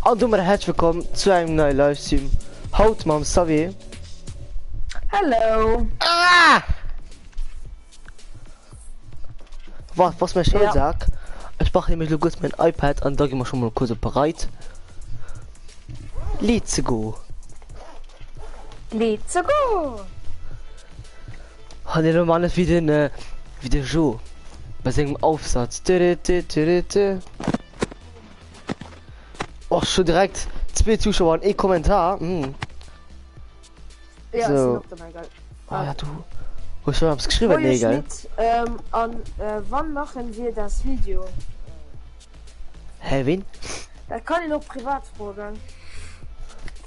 An domat herzlech wëllkomm zu engem neie Livestream. Haut mam Xavier. Hello. Ah! Wat was mein Ja. Schoulsak? Ech brauch nämlech lo kurz mein iPad an da gi mer schon mol kurz op bereit. Let's go. Let's go. Han elo man wie den äh, wie de Jo bei sengem Aufsatz. Tü, tü, tü, tü. Och schon direkt zwee Zuschauer an ee Kommentar. Mm. Ja, So. so. Dabei, geil. Ah ja, du hues schon etwas geschrieben, Moie nee, gell? Schmidt, ähm, an äh, wann machen wir das Video? Hä, wen? Dat kann een och privat froen.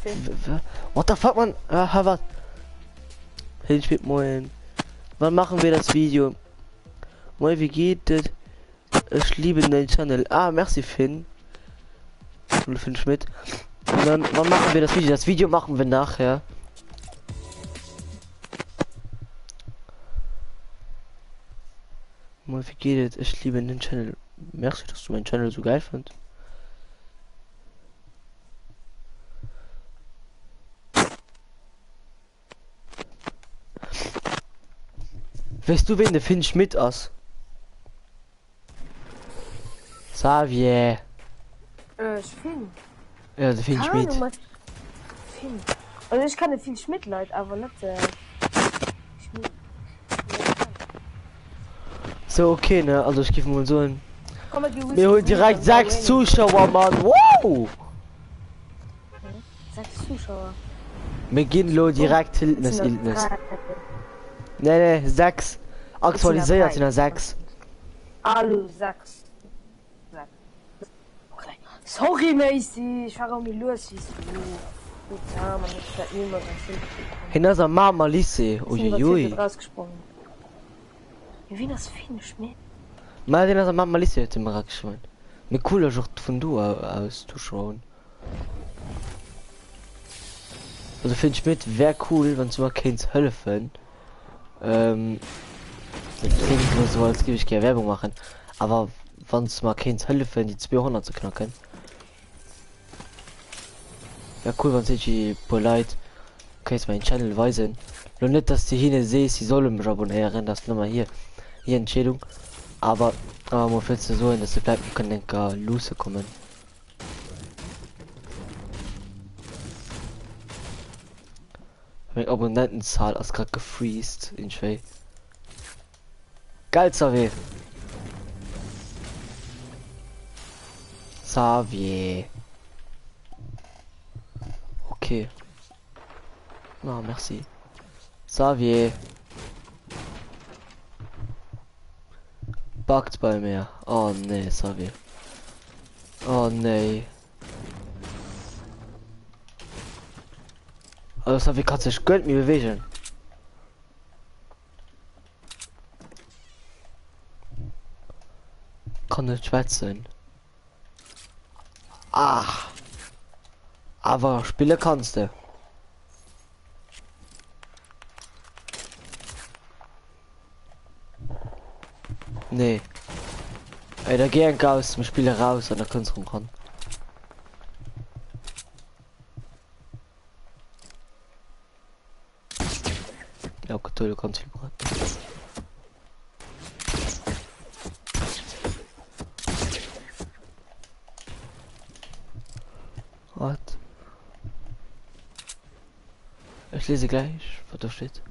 Finn. What the fuck, man? Ah, ha, wat? Hin spielt moin. Wann machen wir das Video? Moin, wie geht es? Ich liebe deinen Channel. Ah, merci Finn. Oder Finn Schmidt. Und dann, wann machen wir das Video? Das Video machen wir nachher. Moin, wie geht es? Ich liebe den Channel. Merci, dass du meinen Channel so geil findest. Weess du ween de Finn Schmit ass? Xavier. Äh, Finn. Ja, de Finn Schmit. Finn. Also ich kenne vill Schmidt-Leit, awer net äh, Schmidt. So, okay, ne? Also ich gif mol soen. Komm, wir gi Mir hunn direkt 6 Zuschauer, Mann. Wow! 6 Zuschauer. Mir ginn lo direkt Hildnes Iltnes. Nee, nee, 6. Aktualiséiert sinn der 6. Alu 6. Okay. Sorry Macy, ich war méi lues wéi du. Putain, man hätt dat niemals am Film. Hien ass am Mamer Lycée. Uiuiui. Rausgesprungen. Wien ass Finn Schmidt? Ma deen ass am Mamer Lycée, huet hie mer erageschriwwen. Mee cool, ech och vun do aus Zuschauer hunn. Also Finn Schmidt wär cool, wann du mer kéints hëllefen. Ähm, dat klingt lo so, als géif ech gär Werbung machen, awer wann du mer kéints hëllefen, déi 200 ze knacken. Wär cool, wann du irgendwie e puer Leit kéints mäin Channel weisen. Lo net, dass du hinne sees, si solle mech abonnéieren, dat ass nëmmer hir, hir Entscheedung, awer awer mol fir ze soen, dass se vläicht mol kënnen enker luusse kommen. Meng Abonnentenzahl ass grad gefreezed iergendwéi. Geil Xavier! Xavier! Okay. Ah, merci. Xavier! Buggt bei mir. Oh nee, Xavier. Oh nee. Also Xavier kann sech guer net méi bewegen. Kann net schwätzen. Ah. Awer spille kanns de. Nee. Ey, da geh enk aus dem Spiel raus an da kënns rëm ran. Ja, okay, du kannst viel brennen. What? Ich lese gleich, was da steht.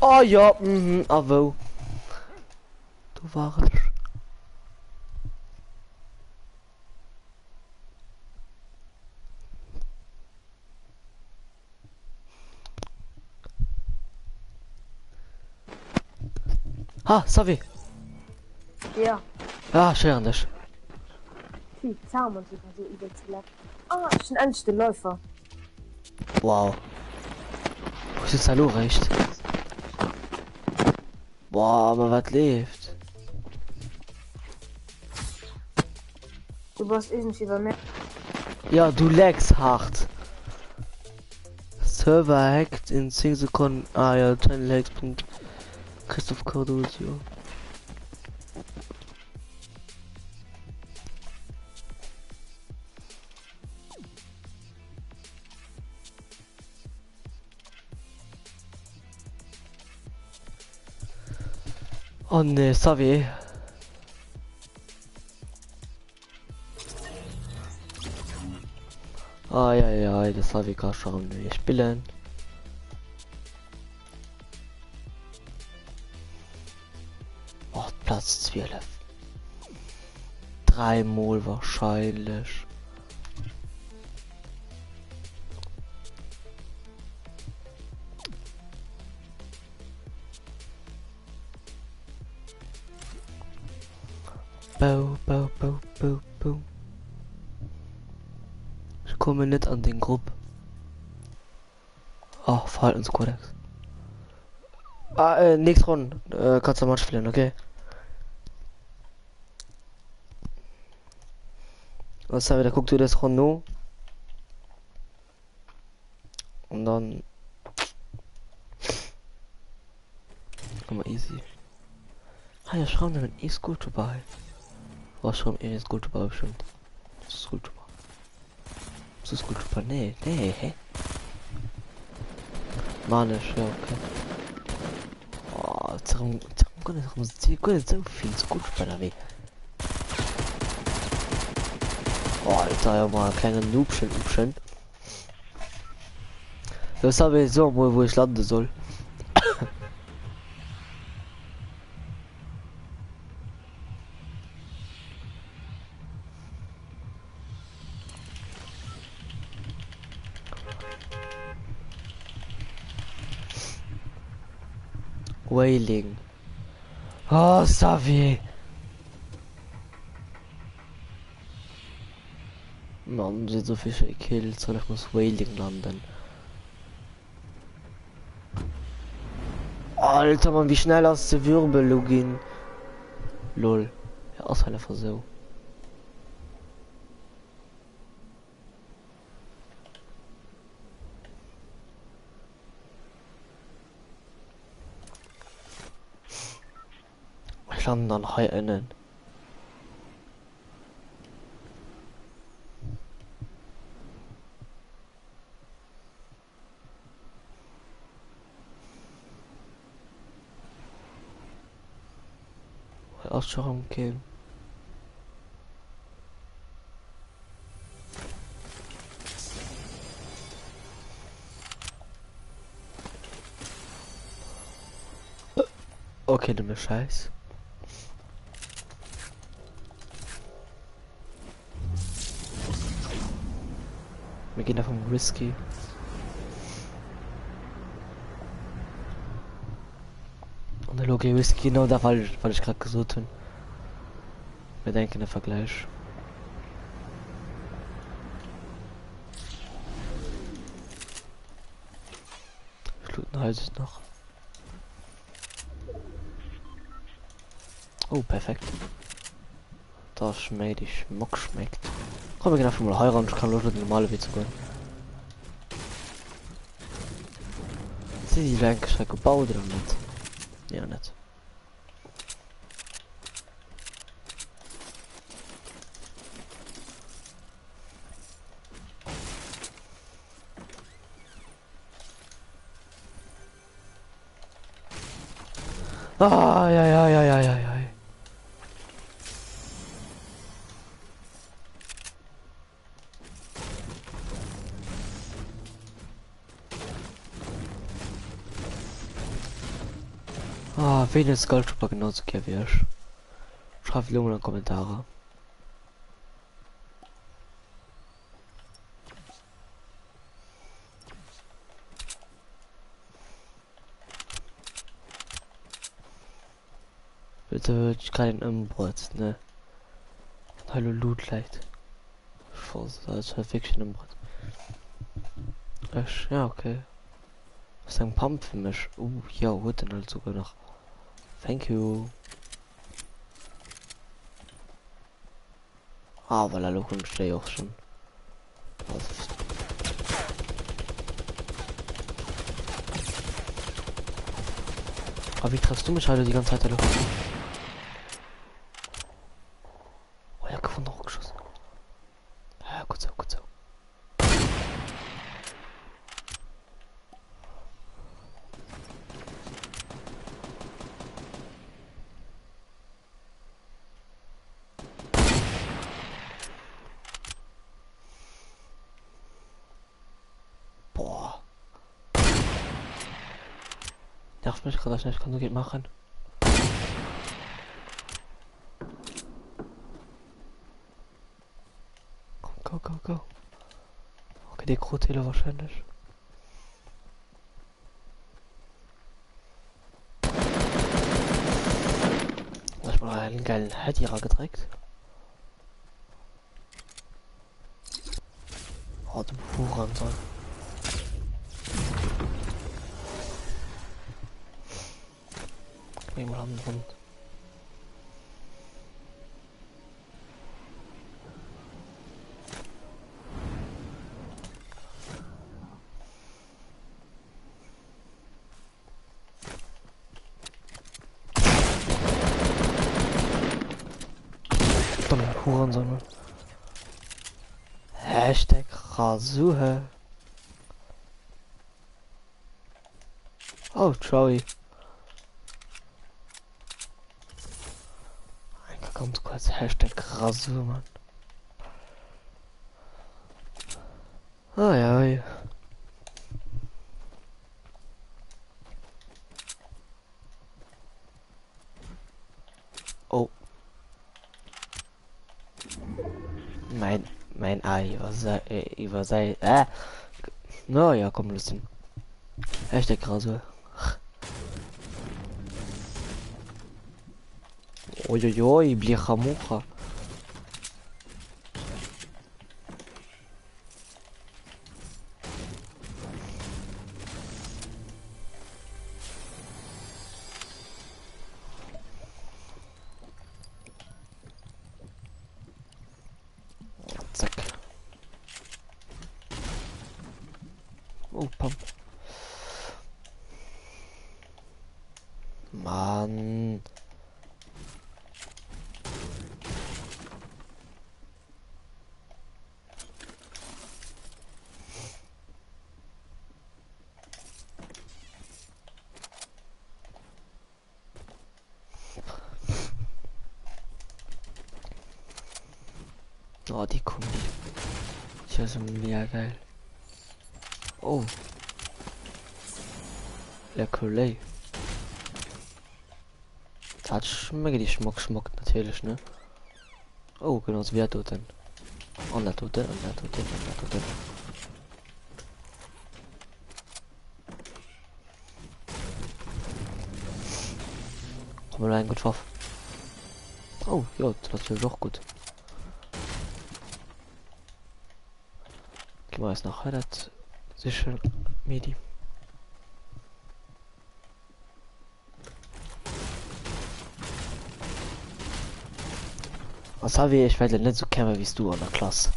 Oh ja, mhm, a wou? Do war ech. Ha, Savi! Ja. Ah, ech héieren dech. Putain, man, die war so übelst leck. Ah, ich bin endlich den Läufer. Wow. Wo sitzt da lo recht? Boah, aber wat leeft? Du warst irgendwie bei mir. Ja, du laggs hart. Server hackt in 10 Sekunden. Ah ja, channelhacks. Christoph Cordosio. Oh ne, sorry. Ai ai ai, de Savi ka schon erëm spillen. Och Platz 12. Dreimal wahrscheinlich. Bou, bou, bou, bou, bou. Ech kommen net an den Grupp. Oh, Verhaltenskodex. Ah, äh, nächste Runde. Äh, kannst du mal spielen, okay? Was haben wir da? Guck du das Renault. Und dann. Komm mal easy. Ah, ja, schraub einen E-Scooter bei. Was schon eh Scooter bei bestimmt. Scooter. Das ist gut, super. Nee, nee, hä? Manisch, ja, okay. Oh, darum, darum, darum, so viel Scooter weh. Oh, Alter, ja mal kleine Noobchen, Noobchen. Das habe ich so, wo, wo ich landen soll. Wailing. Oh, Savi. Mann, sind so viele Kills und ich muss Wailing landen. Alter, Mann, wie schnell aus der Wirbel gehen. Lol. Ja, ass halt einfach so. Ech landen dann hei ënnen. Hei ass scho rëm keen. Okay, dumme Scheiß. Wir gehen davon risky. Und der Logi Whisky genau da weil ich, weil ich gerade gesucht bin. Wir denken der Vergleich. Fluten heißt es noch. Oh, perfekt. Das schmeckt, ich Schmuck schmeckt. Komm, wir gehen einfach mal heiraten. Ich kann los mit normale Weg zu gehen. Sind die eigentlich gebaut oder nicht? Ja, nicht. Ah, ja, ja, ja, ja, ja, ja. Ah, wen ist Goldtrooper genauso gern wie ich? Schreibt in die Kommentare. Bitte wird kein Imbrot, ne? Hallo Loot leicht. Das ist wirklich ein Imbrot. Ja, okay. Was ist ein Pump für mich? Ja, holt den halt sogar noch. Thank you. Ah, weil er auch schon. Aber wie treffst du mich heute die ganze Zeit, hallo? Oh ja, gefunden, hochgeschossen. Ja, gut so, gut so. Boah. Nervt mich gerade, ich kann nur geht machen. Komm, go, go, go. Okay, die Krotele wahrscheinlich. Ich mal einen geilen Headierer gedreckt. Oh, du Hurensohn. Geh mal am Rund. Dummen Hurensohn. Mann. Hashtag Rasuhe. Oh, Troy. Ganz kurz Hashtag Rasur, Mann. Ah ja, ja. Oh. Mein, mein A iwwer sei, äh, iwwer sei, äh. Na ja, komm, lass den. Hashtag Rasur. Ой-ой-ой, бляха-муха. Zack. Oh, Pump. Mann. Oh, die Kombi. Ich ist mega geil. Oh. Lecker. Das schmeckt die Schmuck schmuckt natürlich, ne? Oh, genau, so wie tut denn. Und da tut und da tut und da tut Komm mal gut drauf. Oh, ja, das ist doch gut. Gehen wir erst nach das sicher Medi. Was habe ich? Ich werde nicht so käme wie du an der Klasse.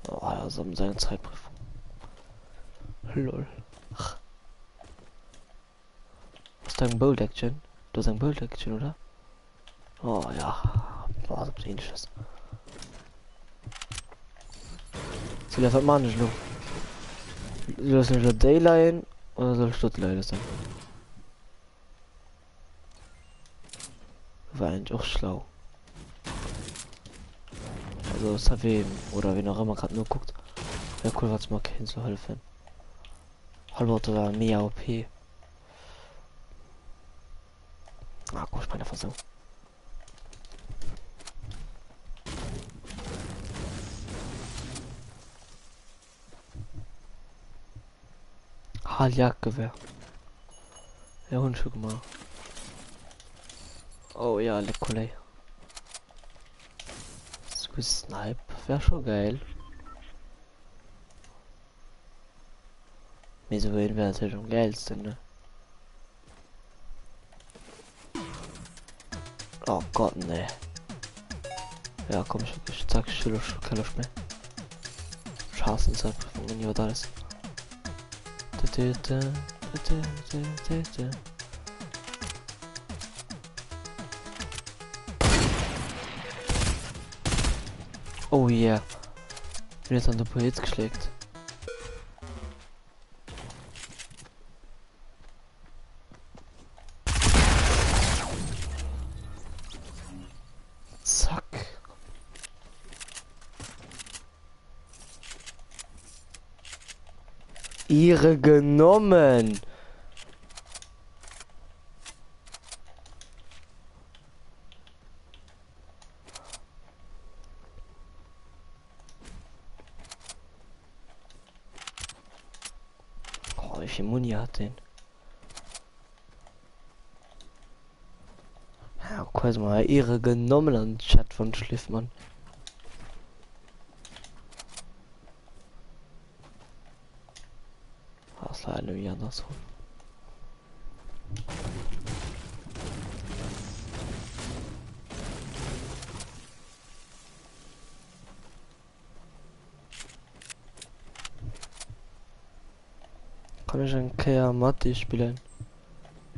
Oh, also seine Zeitprüfung. Lol. Was ist dein Bold Action? Du hast ein Bold Action, oder? Oh ja. Boah, das ist ähnliches. So, das hat man nicht noch. Soll das nicht Dayline oder soll ich dort leider sein? War eigentlich auch schlau. Also Savi oder wen auch immer gerade nur guckt. Wäre cool, was mal kennen zu helfen. Hallo, war mega OP. Ah, guck ich meine Versuch. Jagdgewehr. Ja, Hund schon gemacht. Oh ja, Lekolei. Swiss Snipe wäre schon geil. Mee sou een wär natierlech am gäilsten, ne? Oh Gott, nee. Ja, komm, ich, ich zack, ich will schon keine Lust mehr. Schaßen, Prüfungen, ja, alles. Oh yeah. Bin jetzt an der Poet geschlägt. Zack. Ihre genommen. Oh, wie viel Muni hat den? Ja, kurz mal ihre genommen an Chat von Schliffmann. Das war irgendwie andersrum. Kann ich eng Kéier mat dir spillen?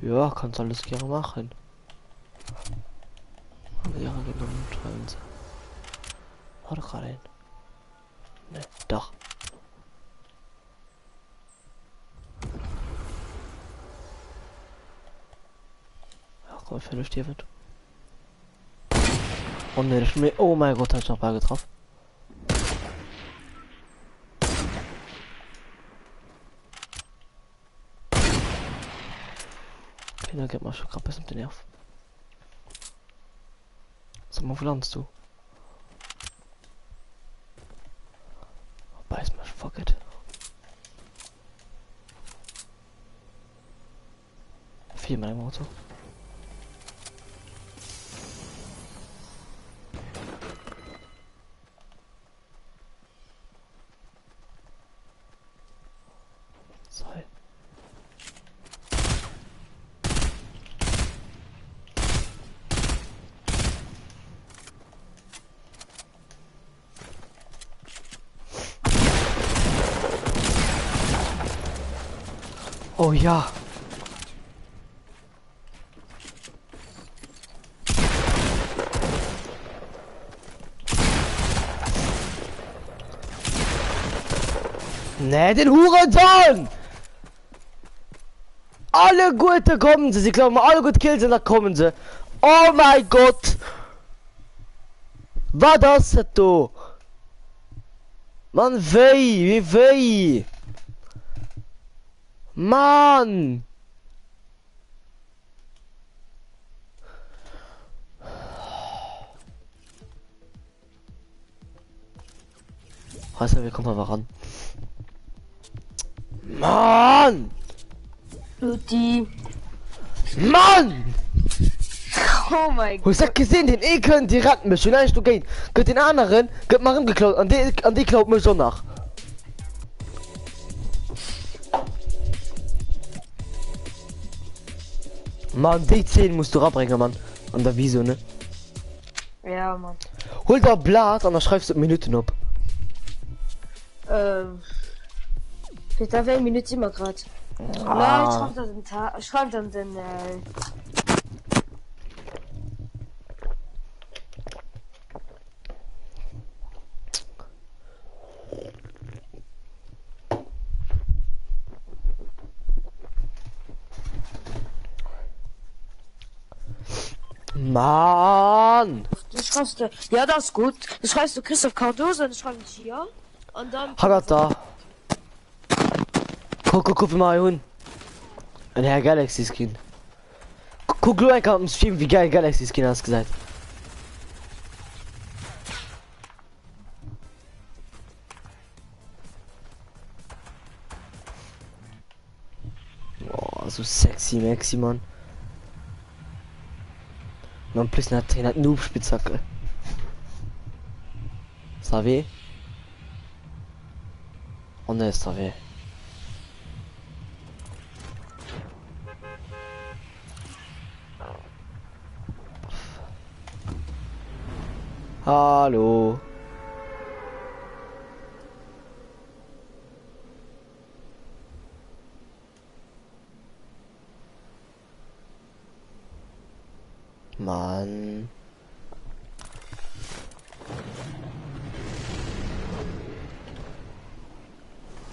Ja, kannst alles gerne machen. Ja, genommen, schreiben sie. War doch gerade hin. Ne, doch. Ja, komm, völlig dir wird. Oh ne, das mir. Oh mein Gott, hat ich noch mal getroffen. Okay, da geht mal schon gerade bis um den Nerv. Sag mal, wo landest du? Beiß mal, fuck it. Vier mit einem Auto. Sorry. Oh ja. Nee, den Hurensohn! Alle gute kommen sie, sie glauben alle gut Kills und da kommen sie. Oh mein Gott! Wat ass dat do? Mann, wéi? Wéi wéi? Mann! Weißt du, wir kommen aber ran. Mann! Luti. Mann! Oh mein Hues dat gesinn? Den ee kënnt, dee rett mech, hunn näischt dogéint. Gëtt deen aneren, gëtt mer erëmgeklaut an dee, an dee klaut mech och nach. Mann, déi Zeen muss du rabréngen, Mann. An der Viso, ne? Ja, Mann. Hol der e Blat an da schreifs du d'Minutten op. Ähm, Peter, wéi eng Minutt si mer grad? Ah. Nein, ich schreib dann den Ta ich schreib dann den äh... Mann! Du schreibst du, ja das ist gut. Du schreibst du Christoph Cardoso und ich schreibe ich hier. Und dann. Hannert da. Kuck, kuck, kuck, mal hunn. En Herr Galaxy Skin. Kuck lo enker am Stream, wie geil Galaxy Skin ausgesäit. Oh, so sexy, maxi, Mann. Und en plus hat hien hat Noob-Spitzhacke. Savé? Oh ne, Savé. Hallo. Mann.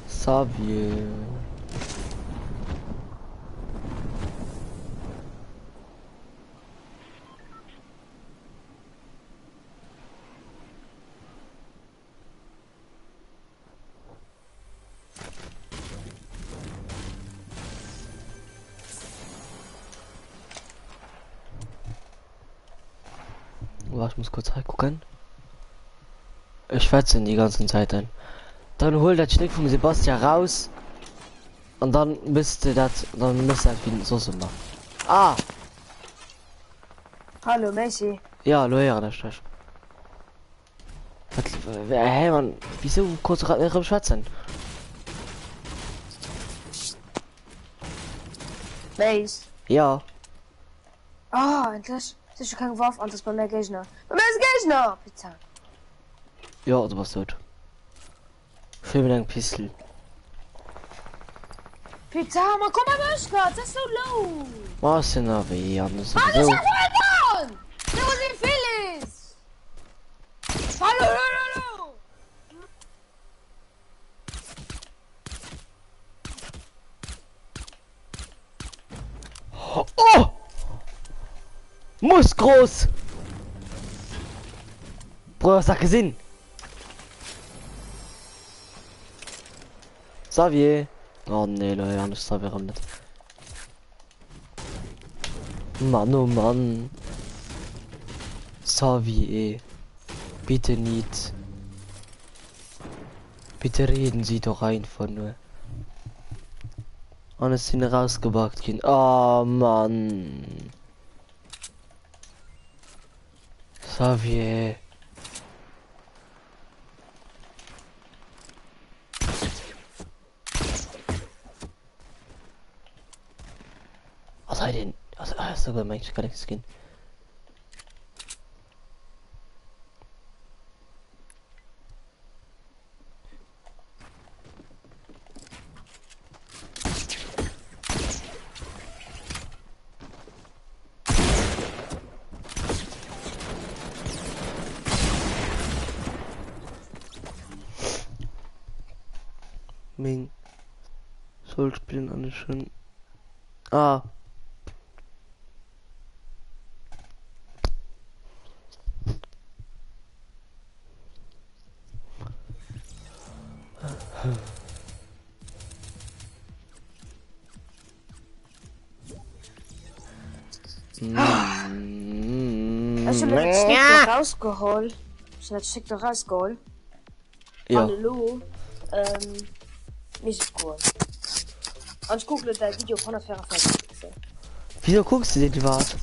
Xavier. Oh, ich muss kurz reingucken. Ich schwätze die ganzen Zeiten. Dann hol dat Stück vom Sebastian raus. Und dann müsste dat dann müsste dat wie soss ëmmer. Ah! Hallo Messi. Ja, lo héieren ech dech. Wat, hä Mann, wieso kurz grad net erëm schwätzen? Mace. Ja. Ah, endlech. Sicher keng Waff an das bei mir Gegner. Bei mir ist Gegner! Pizza. Ja, du bass tot. Schön mit engem Pistol. Pizza, man komm mal mech grad, das ist so low. Was denn da weh an das Mann, ich sowieso. hab verloren! Da wo sind Phyllis? Hallo, hallo, hallo! Oh! Muss groß! Bruder, was da gesehen? Xavier! Oh nee, Leute, ja, nicht Xavier rum nicht. Mann, oh Mann. Xavier. Bitte nicht. Bitte reden Sie doch einfach nur. An es sinn erausgebackt ginn. Oh Mann. Xavier. Was hei den? Also, ah, sogar mein gar nichts ginn. Meng soll spillen an ech hunn ah. Ech hunn dat Stéck do rausgeholl. Ech hunn dat Stéck do rausgeholl. Ja. An elo ähm, misst et goen. An ech kucken elo däi Video op 144 Pixel. Wieso kucks du den iwwerhaupt?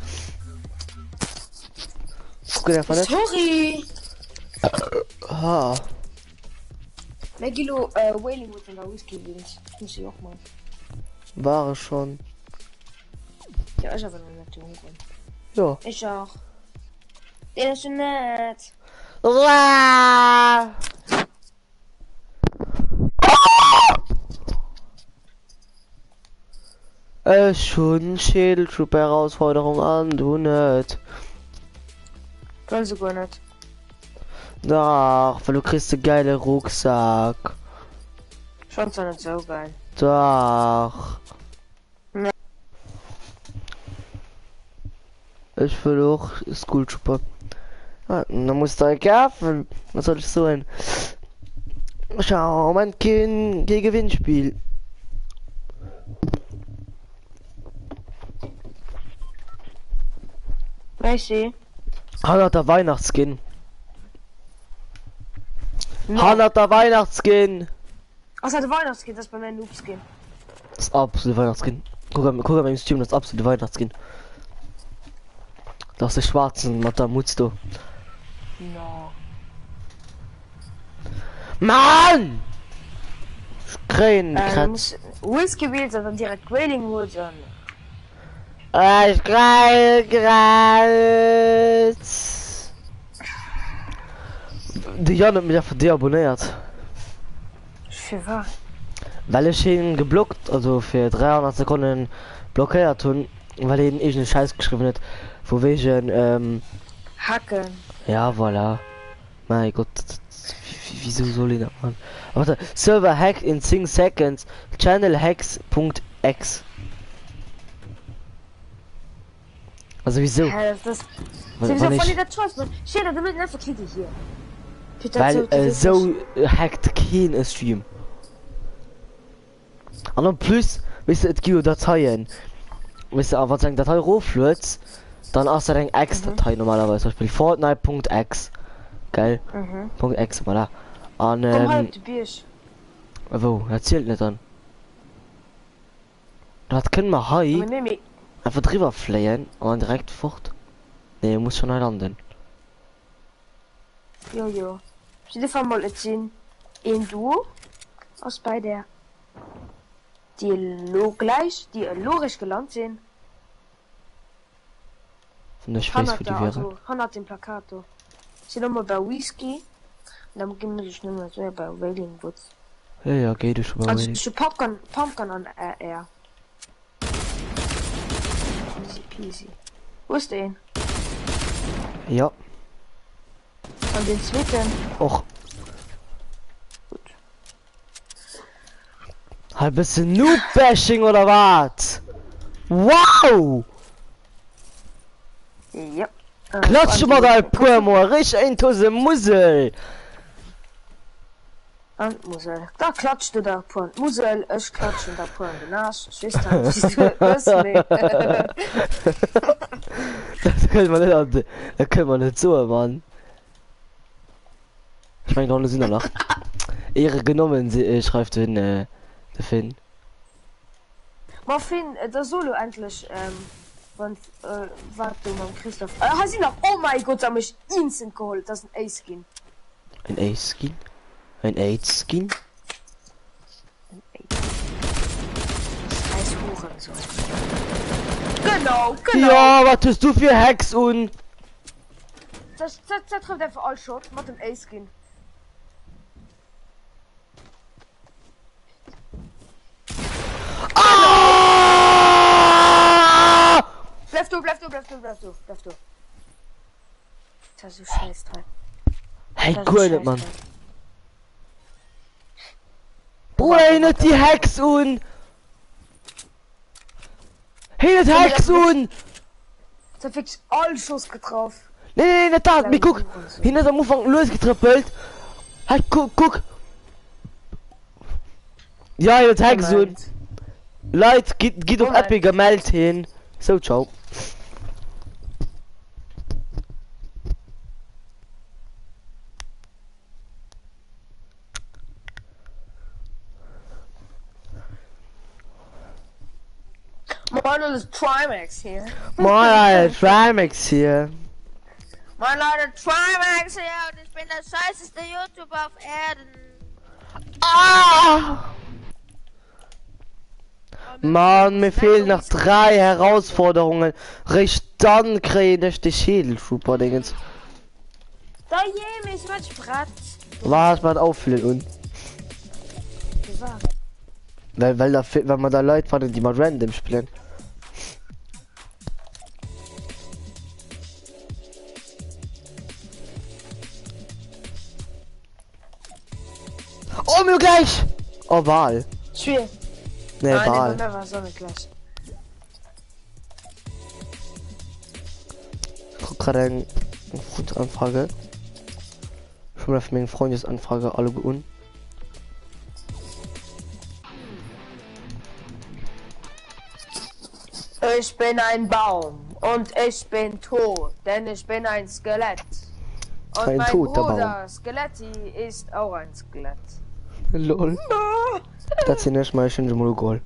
Guck einfach net. Sorry! Ah. Mir gi lo äh, Wailing Woods an der Whisky Beans. Muss ich och mal. War ech schon. Ja, ech awer nach net do hunn. Ja. Ech och. Den ass schon net. Ech hunn Schädelschub-Herausforderung an du net. Well se guer net. Dach, well du kriss de geile Rucksack. Ech fand zwar net sou geil. Dach. Nee. Ech wëll och Skulltrooper. Ah, da muss der e kafen. Was soll ech soen? Ech ha am Moment keen, kee Gewinnspiel. Merci. Hannert der Weihnachtsskin. No. Hannert der Weihnachtsskin. Ass dat de Weihnachtsskin? Dat ass bei mir Noobskin. Das ist absolute Weihnachtsskin. Guck an, guck an meinem Stream, das ist absolute Weihnachtsskin. Das ist der schwarzen mat der Mutz do. No. Mann! Ich kréien Äh, Kratz. muss Whisky Wheels an dann direkt Wailing Woods an. Ah, ich kréien Kratz. De Yann huet mech einfach deabonnéiert. Firwat? Well ech hien geblockt, also fir 300 Sekonnen blockéiert hunn, well hien iergend e Schäiss geschriwwen huet vu wegen, ähm. Hacken. Ja voilà. Mäi Gott, wieso soll een dat man? Ah, warte, Server hacked in 10 seconds, channel hacks Punkt exe. Also wieso? Hä, das, das, Wann, sowieso wann voll ich, dat schreibst man. Steht da, damit einfach Klicke hier. Peter, well so, du äh, willst so hackt keen e Stream. An en plus, weess de, et gi jo Dateien. Weess de, a wann s du eng Datei eroflueds, dann ass dat eng Exe-Datei normalerweis, zum Beispill Fortnite.exe, gell? Mhm. Punkt .exe, voilà. An, Komm hei ähm, op de Bierg. wou? Dat zielt net dann. Dat kënne mer hei Aber nee, mee. einfach driwwer fléien an dann direkt fort. Nee, muss schon hei landen. Jo, jo. Op jidde Fall mol, et sinn een Duo ass bei där, déi elo gläich, déi elo eréischt gelant sinn. Wann ech wéisst, Hannert wou déi der, wieren. also hannert dem Plakat do. Sinn och mol bei Whisky an da gi muss ech nëmme séier bei Wailing Woods. Jo, jo, géi du scho bei Also Wailing. ech hu Pumpgun, Pumpgun an AR. Easy peasy. Hues de een? Jo. An den zweeten? Och. Gutt. Hei bëssen Noob-Bashing oder wat? Wow! Ja. Äh, Klatsche mer da e puer mol, rich een to se Musel! An d'Musel. Da klatscht du der e puer an d'Musel, ech klatschen der e puer an den Aarsch. Ech weess zwar net, wéi s du et mëss, mee. Dat kënne mer net an de, dat kënne mer net soen, Mann. Ech mengen, do hanne sinn der nach. Ehre genommen, schreift den, de Finn. Ma Finn, da so lo endlech, wann, wat do mam Christophe, hei sinn nach, oh mäi Gott, se hu mech instant geholl, et ass en Ace ginn. En Ace ginn? En Aids ginn? En Aids. Scheiß Hurensohn. Genau, genau. Jo, wat hues du fir Hacks un? Dat, dat, dat trëfft einfach all Shot mat dem Ace ginn. Ah! Bleif do, bleif do, bleif do, bleif do, bleif do. Das ist so scheiß dran. Hey, Das ist guer net, scheiß Mann. dran. Bruder, hien huet déi Hacks un! Hien huet Hacks un! Das hat wirklich all Schuss getroffen. Nee, nee, net dat, mee kuck! Hien ass am Ufank lues getrëppelt. Hei, kuck, kuck! Ja, hien huet Hacks un. Leit, gitt, gitt op Epic a mellt hien. Sou, ciao. Moin Leute, Trimax hier. Moin Leute, Trimax hier. Moin Leute, Trimax hier und ich bin der scheißeste YouTuber auf Erden. Ah! Mann, mir fehlen nach drei Herausforderungen. Réischt dann kréien ech de Schädelschupper-Dingens. Da je, mir ist Brett. Was man auffüllen un. Well, well, da, well man da Leit fannen, déi mat random spillen. Oh, mir gleich! Oh, Wahl. Schwer. Nee, Ah, nee, Wahl. bei mir war es auch nicht gleich. Ich guck gerade eng Freundesanfrage. Schon mal für meine Freundesanfrage alle un. Ich bin ein Baum und ich bin tot, denn ich bin ein Skelett. Und Ein mein toter Baum. Bruder Skeletti ist auch ein Skelett. Lol. Dat sinn ech, ma ech hunn se mol ugeholl.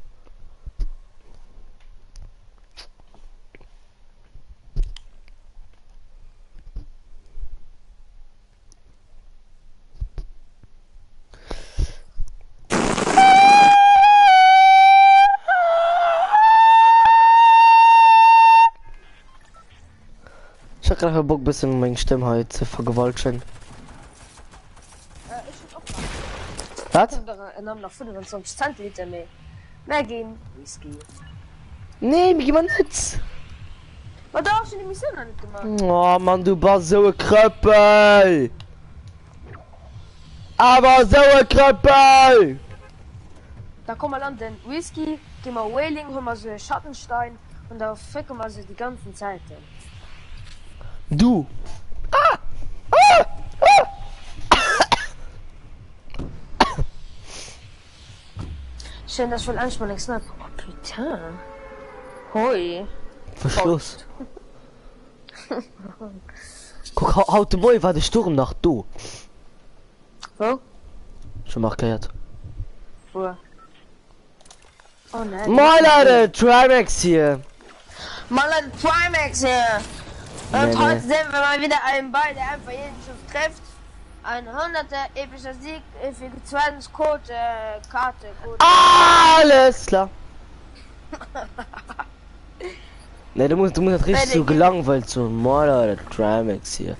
Ech hat grad einfach Bock bëssen meng Stëmm hei ze vergewaltegen. Ech hunn och nach. Wat? En nach 25 Zentiliter méi. Mär ginn Whisky. Nee, mir gi mer net. Ma dach, ech hunn déi Missioun nach net gemaach. Oh Mann, du bass esou e Krëppel! Awer esou e Krëppel! Da komm mer landen Whisky, gi mer Whaling, huele mer se Schattenstein an da frécke mer se déi ganzen Zäiten. Du! Ah! Ah! Ah! Schéin dass ech wuel endlech mol eng Sniper, oh putain, hoi. Was ist los? Guck, haut de Moie war de Sturm nach do. Wou? Schon markéiert. Wou? Oh nein. Moin Leute, Trimax hier. Moin Leute, Trimax hier. Und Nee, heute nee. sehen wir mal wieder einen Ball, der einfach jeden Schuss trifft. Ein hunderter epischer Sieg für Frequenz, Code, äh, Karte, Code. Alles klar. Ne, du musst, du musst richtig so gelangweilt so Moin Leute, Trimax hier.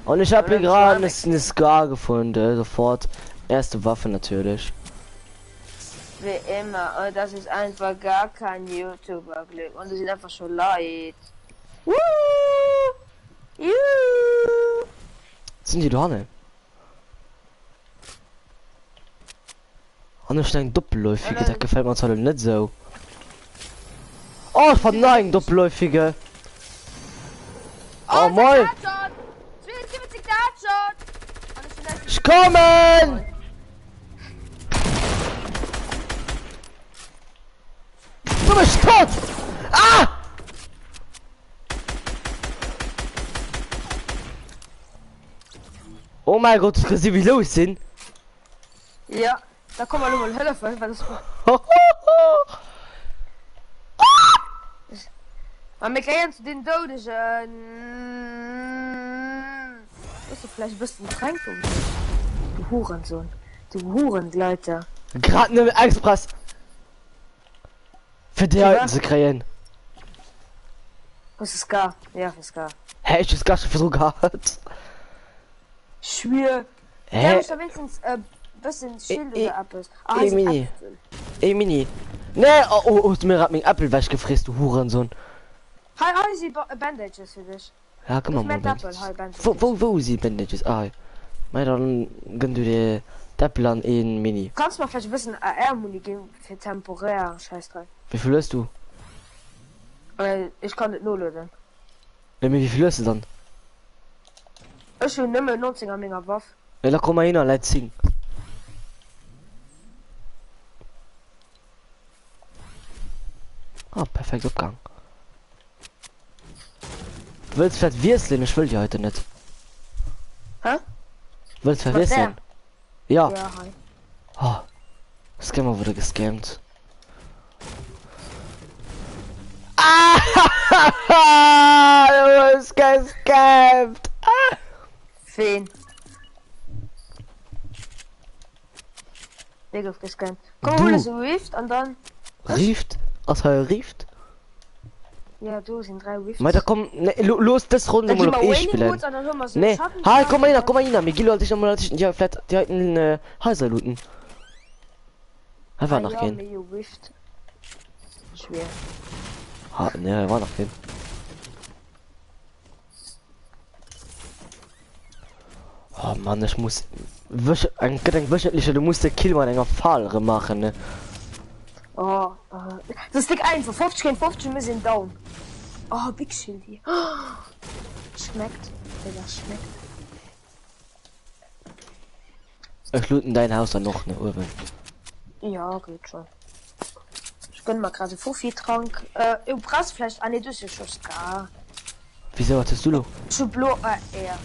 Und ich habe hier gerade eine, eine Scar gefunden, sofort. Erste Waffe natürlich. Wie immer, und das ist einfach gar kein YouTuber-Glück. Und es sind einfach schon leid. Woo! Juhu! Sind die da ne? An ech eng doppelläufige, dat gefällt mir zwar net sou. Oh, ich fand eng doppelläufige. Oh, moin. Ich kommen! Du bist tot! Ah! Oh mein Gott, du gesehen, wie los sind? Ja, da komm mal mal helfen, weil das Ma mir kréien zu den Doudegen. Muss du vielleicht bëssen tränken? Du Hurensohn. Du Hurengleiter. Grad nëmme express fir déi heiten ze kréien. Hues de Scar? Ja, fir Scar. Hä, ech hu Scar scho virdru gehat. Schwier. Hä? Gär mech da wéinstens e bëssen Schild oder eppes. Ah, hei Ee sinn Mini. Äpfel. Ee Mini. Nee, oh, oh, hues du mir grad meng Äppel wechgefriss, du Hurensohn. Hei, hei si Bandages fir dech. Ja, gëmm mer Gëff mol mir d'Äppel, Bandages. hei Bandages. Wou, wou, wou si Bandages? Ah, hei. Mei, dann gënn du dir d'Äppel an een Mini. Kanns mer vläicht e bëssen AR-Muni ginn fir temporär Schäissdreck? Wéi vill hues du? Ech kann net noloden. Jo, mee wéi vill hues de dann? Ech hunn nëmmen 19 a menger Waff. Jo, da komm mar hin a läit 10. Ah, perfekt opgang. Wëlls vläit wiesselen? Ech wëll déi heiten net. Hä? Wëlls vläit Mat wiesselen? där? Ja. Ja, hei. Oh, Scammer wurde gescammt. Ah, du wirst gescammt. Ah. Ween? Wee gouf gescammt? Komm, Du. hol se Rift an dann. Rift? Ass hei e Rift? Ja, do sinn 3 Rifts. Ma da komm, ne, lo, los dës Ronn Da emol gi op mer ee Wailing spillen. Woods an dann hu mer se Nee, hei, komm Schattenstein mal an hin, dann. komm mal hin, mir gi lo als éischt emol als éischt déi vläit déi heiten äh, Haiser looten. Hei war Ah nach ja, keen. mee jo Rift. Schwer. Ha, ne, hei war nach keen. Oh Mann, ech muss wöch eng gëtt eng wöchentliche, du musst de Kill mat enger Fal erëm maachen, ne? Oh, oh. Das ist dick einfach. 50 gegen 50, wir sind down. Oh, Big Shieldy. Oh, schmeckt. Digga, schmeckt. Ech looten dein Haus dann noch, ne, uewen. Ja, geht schon. Ich gönn mal gerade Fuffi-Trank. Äh, du brauchst vielleicht. Ah, nee, du hast ja schon Scar. Wieso, wat hues du lo? Zu blo. Äh, ja.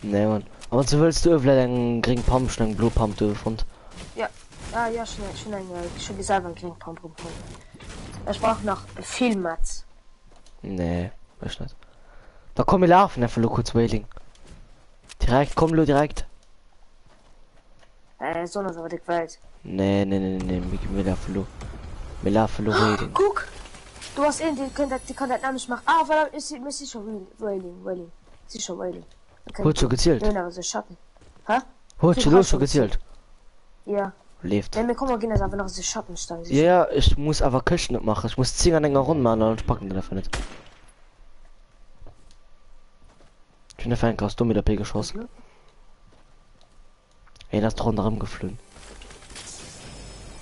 Nee, Mann. Aber zu wëlls du vläit eng gréng Pump, schon eng blo Pump do fonnt. Ja, ah, ja, schon, schon eng, äh, schon selber eng gréng Pump rumfonnt. Ich brauch nach vill Mats. Nee, ech net. Da komm mir lafen einfach lo kurz Wailing. Direkt, komm lo direkt. Äh, Sonne ass awer déck wäit. Nee, nee, nee, nee, nee, mir lafen lo. Mir lafen lo Wailing. Kuck! Do ass een, dee kënnt dat, dee kann dat nämlech maachen. Ah, voilà, ech si, mir si scho Wailing, Wailing, si scho Wailing. Huet scho gezielt? Mir hunn awer sou Schatten. Hä? Huet Kritt lo hei scho schon gezielt. gezielt? Ja. Leeft. Nee, mir komm, mer ginn eis awer nach esou Schattenstein Ja, sichen. ja, ech muss awer Këschten opmaachen. Ech muss 10 an enger Ronn maachen, an ech packen dat einfach net. Ech hunn einfach eng Kéier domm mit der P geschoss. Hien ass ronderëm geflunn.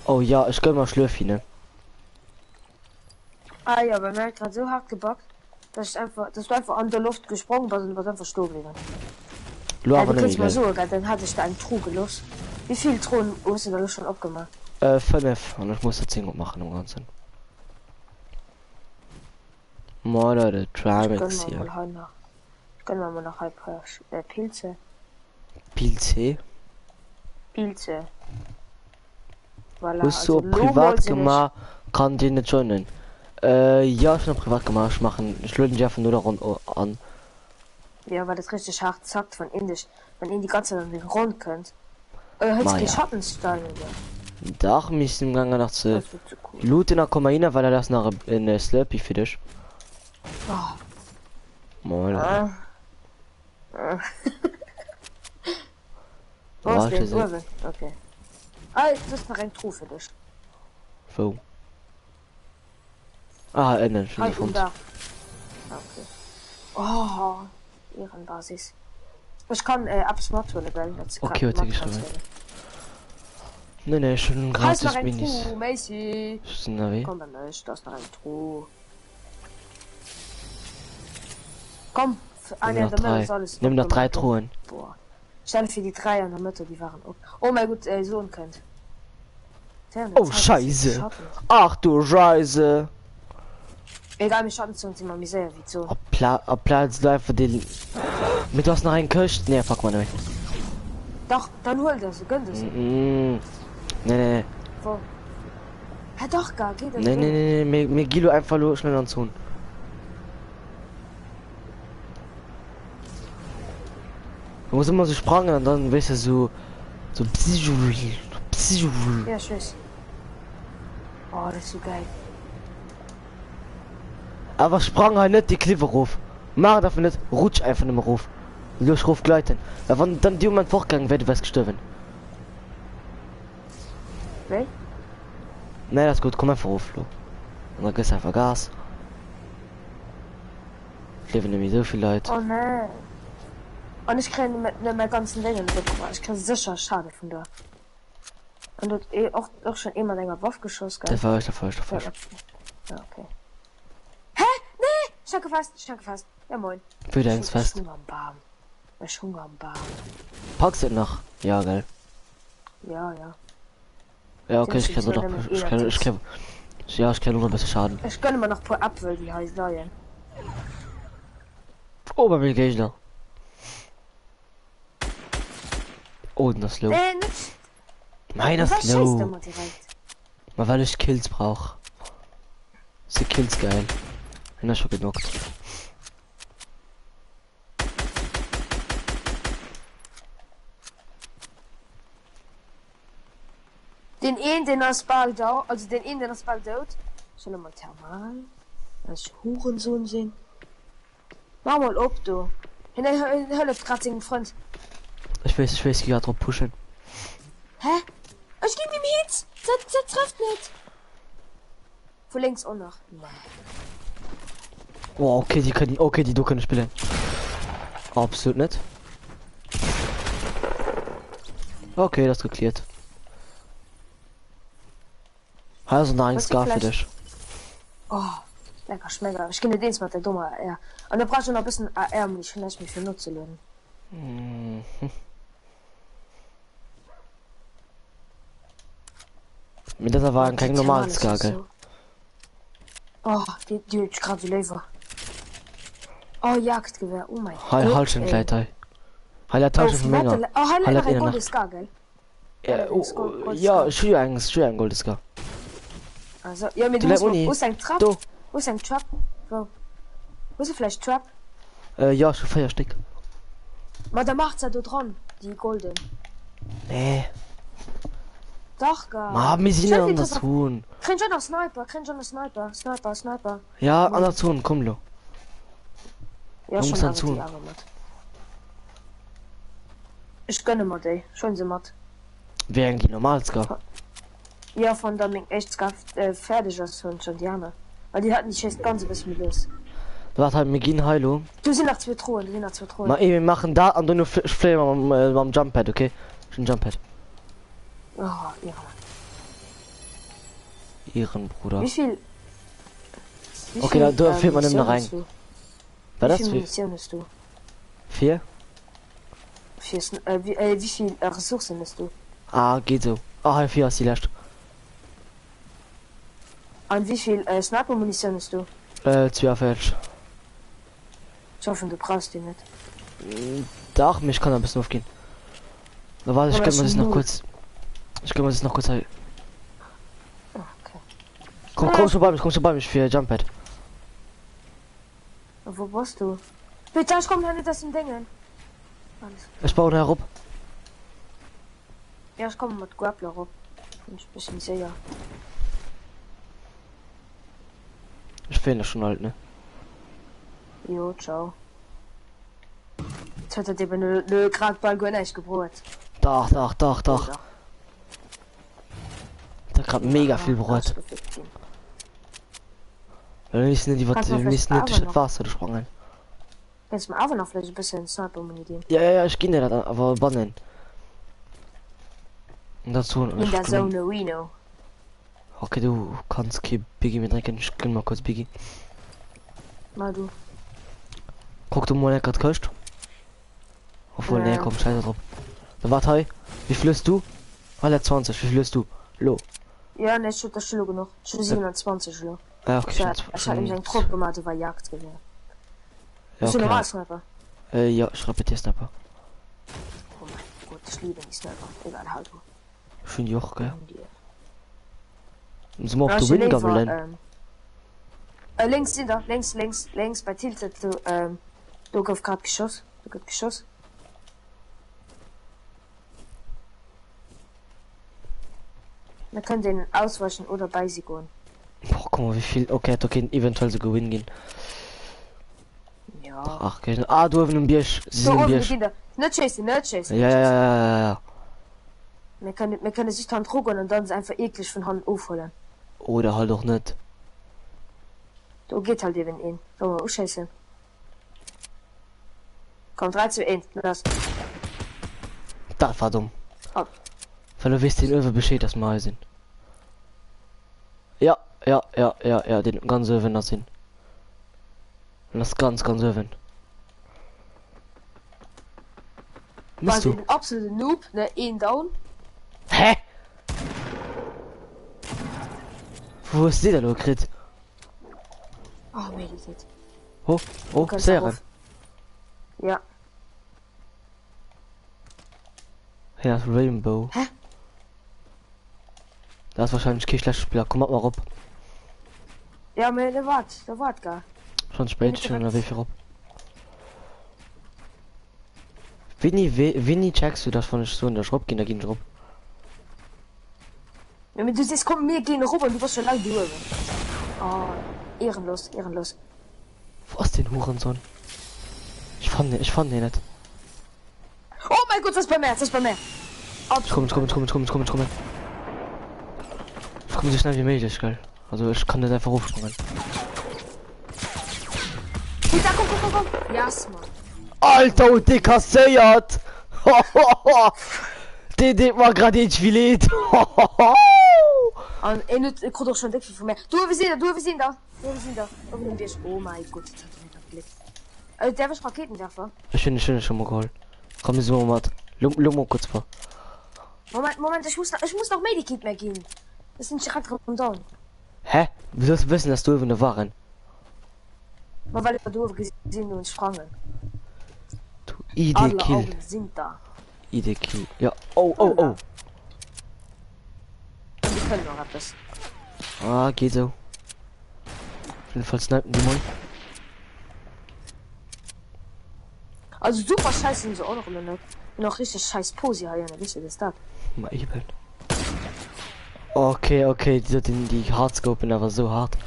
Oh ja, ech gëll mer Schlürfi, ne? Ah jo, bei mir huet grad esou hart gebackt, dass ech einfach, dass du einfach an der Loft gesprong bass an du bass einfach stoe bliwwen. Lo Äh, du awer net kënns méi, mer gell? soe, gell, dann hat ech der eng Truh geloss. Wéivill Truhen hues du der elo schonn opgemaach? Äh, 5, an ech muss der 10 opmaachen am Ganzen. Mörder de Ech Tramix gönn mer hier. mol hei nach, ech gönn mer mol nach hei e puer äh, Pilze. Pilze? Pilze. Voilà, Hues du also op lo mol privat sinn ech. gemaach? Kann dir net joinen. Äh, jo, ech hunn op privat gemaach. Ech maachen, ech lueden déi einfach no der Ronn an. Jo, well dat richteg haart zackt, wann een dech, wann een déi ganz Zäit an deng Ronn kënnt. Äh, hëls Ma kee ja. Schattenstein oder? Dach, mir sinn amgaangen nach ze Dat ass zu cool. looten a komm mal hinner, well dat ass nach e, en Slurpee fir dech. Oh. Moin, Leute. Ah. Ah. Wo ass Warte, deen? se. Uewen? Okay. Ah, do ass nach eng Truh fir dech. Wou? Ah, ënnen, ech hunn Hei se um fonnt. Daach. Ah, okay. Oh, Ehrenbasis. Ech kann äh, eppes mathuelen, gell? Dat se Okay, grad huet se mat geschriwwen. eraushuelen. Nee, nee, ech hunn Hei ass gratis nach eng Minis. Truh, Macy. Ech sinn ënnerwee. Komm bei mech, do ass nach eng Truh. Komm, ah Nëmmen nee, an nach der Mëtt 3. ass alles Nëmmen nach 3 opgemaach ginn. Truhen. Boah. Stell fir déi 3 an der Mëtt, déi waren op. Oh mein Gott, äh, Sohn kënnt. Während der Oh Zeit ass Scheise! Schatten. Ach du Scheise! Egal, mir Schattenzone si mer méi séier wéi d'Zon. Op Pla op Plaz du einfach den. Mee du hast nach eng Këscht? Nee, fuck man net. Dach, dann huel der se, gönn der se. Mm, nee, nee, nee. Wo? Hä dach gar, geh der Nee, nee, gönn. nee, nee, mir, mir gi lo einfach lo schnell an d'Zon. Du muss immer so sprangen an dann weißt du so so Ja, ich weiß. Oh, das ist so geil. Awer sprang hei net déi Kliff erof. Maach et einfach net, rutsch einfach nëmme erof. Lues erof gleiten. Well wann dann dee Moment fortgaangen wär, du wärs gestuerwen. Wéi? Nee, dat ass gutt, komm einfach erof lo. An da gëss einfach Gas. Et liewen net méi esou vill Leit. Oh nee. An ech kréien net mäi ganzen Déngen net opgemaach. Ech kréie sécher Schade vun der. An do huet ee och, och schonn ee mat enger Waff geschoss, gell? Dat war ech, dat war ech, dat war ech. Ja, okay. Hä? Nee! Ech hänke fest, ech hänke fest. Ja moin. Wéi du Ech hänks hun, ech fest? hung am Bam. Ech hung am Bam. Packs et nach? Ja, gell? Ja, ja. Ja, okay, Sinn ech kréien sowieso och nach, nëmmen ech kréien, ech 21. kréien, ja, ech kréien och nach e bësse Schaden. Ech gönne mer nach puer Äpfel, déi hei leien. Oh, bei mir Géigner. Oh, den ass low. Nee, net. Nein, das Was ist schéisst low. ëmmer direkt? Ma well ech Kills brauch. Si Kills geil. Hun ech scho genockt. Den een den ass bal down, also den een den ass bal dout. Ech huele mol Thermal, well ech Hurensohn sinn. Mach mol op do. Hien hëlleft grad sengem Frënd. Ech weess, ech weess, gi grad drop pushen. Hä? Ech ginn him Hits! Dat, dat trëfft net! Vu lénks och nach. Nee. Oh, okay, déi kënnen, okay, déi do kënne spillen. Absolut net. Okay, dat ass gekläert. Hei ass nach eng Hues du Scar fir vläicht. dech. Oh, lecker Schmecker. Ech ginn net eens mat der dommer AR. An da brauch ech och nach e bëssen AR-Muni. Ech hunn näischt méi fir nozelueden. Mhm. Mee dat awer Oh, eng déi keng normal Thermale Scar, si gell? sou. Oh, déi, déi hunn ech grad sou léiwer. Oh, Jagdgewehr. Oh mäi Hei, Gott, Hallschent ey. läit hei. Hei läit Oh, d'Hallschent vu firwat menger. da? Oh, hei Hei läit läit nach eng een nach. golde Scar, gell? Ja, oh, oh, ja, ech hu jo eng, ech hu jo eng golde Scar. Also, ja, mee Do du läit muss Muni. Wo ass eng Trap? Do. Wo ass eng Trap? Wou? Hues du vläicht Trap? Äh, ja, ech hu 4 Stéck. Ma da maach se do dran, déi golden. Nee. Dach, gell. Ma, mir sinn Stell an dir der das auf. Zone. Kréint schon nach Sniper, kréint schon nach Sniper, Sniper, Sniper. Ja, an Moin. der Zone, komm lo. Ja, Man schon muss an awer déi Zone. awer mat. Ech gönne mer déi, ech huelen se mat. Wéi eng déi normal Scarf? Jo, wann da meng éischt Scarf fäerdeg ass, huelen ech dann déi aner, well déi haten déi schéisst ganz e bësse méi lues. Waart hei, mir ginn hei elo. Do sinn nach zwou Truhen, do sinn nach zwou Truhen. Ma mir maachen dat an dono fléie mer mam Jumppad, ok? Ech hunn Jumppad. Oh, Ehrenmann. Ehrenbruder. Wéi vill, wéi Okay, da vill do feelt mer nëmmen Munitioun nach hues eng. du? Wat Wéi ass vill fir? Munitioun hues du? Fir? Fir, wéi vill Ressourcen hues du? Ah, geet esou. Ah, hei vir ass déi lescht. An wéi vill Sniper-Munitioun hues du? 42. Ech hoffen du brauchs déi net. Dach, mee ech kann e bëssen ofginn. Da warte, ech gëtt mer das nach kurz. Ech gëtt mer das nach kurz hei. Okay. Komm, komm schon bei mich, komm schon bei mich fir Jumppad. Wo bass du? Bitte, ich komm net aus dem Dingen. Alles klar. Ech bauen hei erop. Ja, ich komme mat Grappler erop. Bin ich bisschen séier. Ech fehlen schon alt, ne? Jo, ciao. Jetzt huet dat eben nö grad bal guer näischt gebruet. Dach, dach, dach, dach. Oh, Dat hat grad mega vill bruet. Well mir missen net iwwer Kannst du mir vielleicht missen net awer duerch dat noch Waasser do sprangen. Kannst du mir awer nach vielleicht e bëssen Sniper-Muni ginn? Ja, ja, ja, ech ginn dir dat awer bannen. An dat soen In ech der ginn. Zone Reno. Okay, du kanns kee Biggie méi drénken, ech gënn mer kuerz Biggie. Ma du. Kuck du mol enker d'Këscht. Obwohl, nee, Ja. komm, scheiß drop. Da wart hei. Wie viel hast du? 120, wie viel hast du? Lo. Ja, nee, ech hunn der scho lo genuch. Ech hu 27 elo. Ah, okay, Ech schon, hat ech hat nämlech schon. eng Trupp gemaach, do war Jagdgewehr. Ja, Hues du okay. normal Sniper? Äh, ja, ich repetier Sniper. Oh mein Gott, ich liebe die Sniper. Egal, hau du. Schön Joch, gell? Gönn dir. Müssen wir auf Ja, die ech hu Win léiwer, gabbelen? ähm, äh, lénks sinn der, lénks, lénks, lénks bei Tilted, do, ähm, do gouf grad geschoss, do gëtt geschoss. Mir kënnen deenen ausweichen oder bei si goen. Boah, guck mal, wie viel. Okay, da kann eventuell sogar Win gehen. Ja. Ach, okay. Ah, du oben im Bierg. Sie Do sind im oben, die Bierg. ginn der. Net schéissen, net schéissen, Ja, net ja, ja, schéissen. ja, ja, ja. Mir kënnen, mir kënne just hannendru goen an dann se einfach eekleg vun hannen ofhuelen. Oder halt och net. Do geet halt eben een. Solle mer uschéissen? Komm, 3, 2, 1, lass. Dat war domm. Oh. Well du weess den uewe Bescheed, dass mer hei sinn. Ja, ja, ja, ja, ja, den ganz uewen ass hin. En ass ganz, ganz uewen. War Misst du? den absoluten Noob, ne? Een down. Hä? Wo hues du déi da lo kritt? Oh, Medikit. Oh, Du oh, kannst Séieren. darauf. Ja. Hien ass Rainbow. Hä? Dat ass wahrscheinlech kee schlechte Spiller. Komm mat mer rop. Ja, mä da wart, da wart gar. Schon spéit, Bin ech hunn direkt. ënnerwee fir rop. Wéini, wéini checks du, dass wann ech soen, dass ech rop ginn, da ginn ech rop? Ja, mä du sees, komm mir ginn erop an du bass scho laang do uewen. Oh, ehrenlos, ehrenlos. Wou ass deen Hurensohn? Ech fannen hien, ech fannen hien net. Oh mein Gott, das ist bei mir, das ist bei mir. Ech kommen, ech kommen, ech kommen, ech kommen, ech kommen, ech kommen. Ech kommen esou schnell wéi méiglech, gell? Also ech kann net einfach erofsprangen. Hey, da, komm, komm, komm, komm. Yes, Mann. Alter, huet dee kasséiert! Deen deet mer grad iergendwéi leed. An en huet, krut och schon déck vill vu mär. Do, wir sinn da, do, wir sinn da. Do, wir sinn da. Oben um Bierg. Oh mein Gott, das hat er mir grad gléckt. Äh, därf ech Raketenwerfer? Ech hunn, ech hunn e scho mol geholl. Komm, mir soe mat. Lo, lo mol kurz vor. Moment, Moment, ech muss nach, ech muss nach Medikit mehr ginn. Ech sinn direkt erëm down. Hä? Wéi solls de wëssen, dass do uewen der waren? Ma well ech der do uewe gesinn hunn sprangen. Du ID Adler Kill. Augen sind da. ID Kill. Ja. Oh, oh, oh. Und die können noch etwas. Ah, geht so. Auf jeden Fall snipen die mal. Also super scheiße sind sie auch noch immer nicht. Noch richtig scheiß Posi hier, ne? Wisst ihr das dat? Mal eben. Okay, okay, die, die, die Hardscopen aber so hart.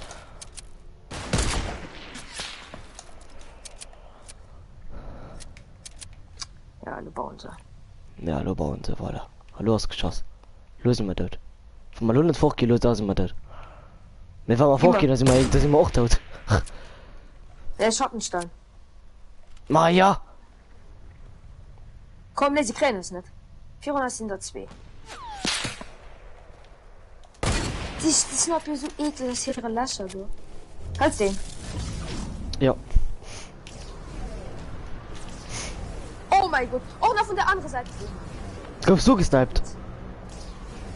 Ja, lo bauen se. Ja, elo bauen se, voilà. A lo ass geschoss. Lo si mer dout. Wa mer lo net fortginn, lo da si mer dout. Mee wa mer fortginn, da si mer, da si mer och dout. Äh, Schattenstein. Ma ja! Komm, nee, si kréien eis net. Virun eis sinn der zwee. Déi, déi snipen jo sou eekleg aus hire Lächer do. Hëls deen? Ja. Oh mäi Gott, och nach vun der anerer Säit. Goufs du gesniped?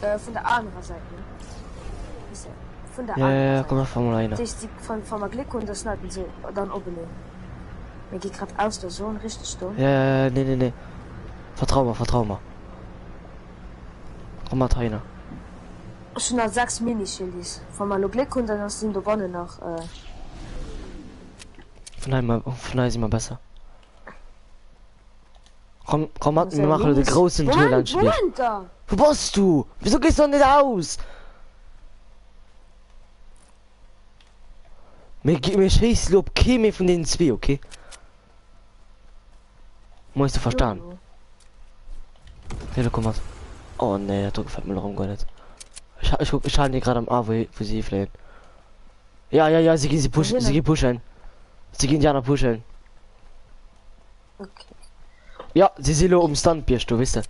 Äh, vun der anerer Säit, ne? Wisse, vun der Ja, ja, anerer ja, komm, Säit. da fahr mol heihinner. Dat heescht, si, wann, wa mer Gléck hunn, da snipen se dann openeen. Mir gi grad aus der Zone, richteg domm. Ja, ja, ja, nee, nee, nee. Vertrau mer, vertrau mer. Komm mat heihinner. Ech hunn nach 6 Mini-Chillis. Wa mer elo Gléck hunn, dann ass sinn dobannen nach. Vun hei ma vun hei si mer besser. Komm, komm mat, mir maachen elo de groussen Tour laanscht de Bierg. Moment da! Wou bass du? Wisou gees du dann net aus? Mir gi mir schéissen elo op kee méi vun deenen zwee, okay? Mo hues du verstan? Hey, komm mat. Oh nee, dat do gefällt mir erëm guer net. Ech, ech, ech halen déi grad am A, wou, wou si hifléien. Ja, ja, ja, si ginn si pushen, si gi pushen. Si ginn déi aner pushen. Okay. Ja, si si lo um Standbierg do, weess de.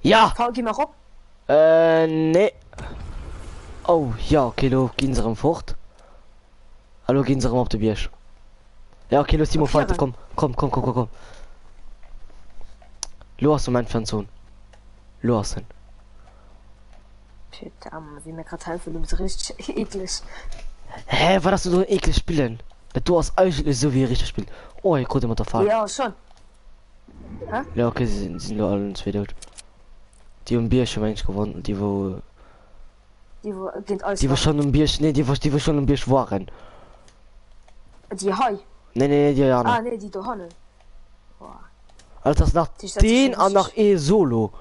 Ja! Faul, gi mer op. Äh, nee. Oh, ja, okay, lo ginn se erëm fort. A lo ginn se erëm op de Bierg. Ja, okay, los Timo fighten, komm, komm, komm, komm, komm, komm. Lo ass Moment fir an d'Zon. Lo ass en. Putain, wéi mir grad helfen, du bist richtig eklig. Hä, wat ass do drun ekleg spillen? Dat do ass eigentlech esou wéi e richtegt Spill. Oh, hie krut e mat der Fal. Ja, schon. Hä? Ja, okay, se sinn, sinn lo allen zwee dout. Déi um Bierg hu mengs gewonnen, déi wou. Déi wou géint eis Déi wou waren. schonn um Bierg, nee, déi wou, déi wou schonn um Bierg waren. Déi hei? Nee, nee, nee, déi Ah, aner. nee, déi dohannen. Boah. Also, das ass nach Dat heescht, dat si deen schon an nach richtig. ee Solo.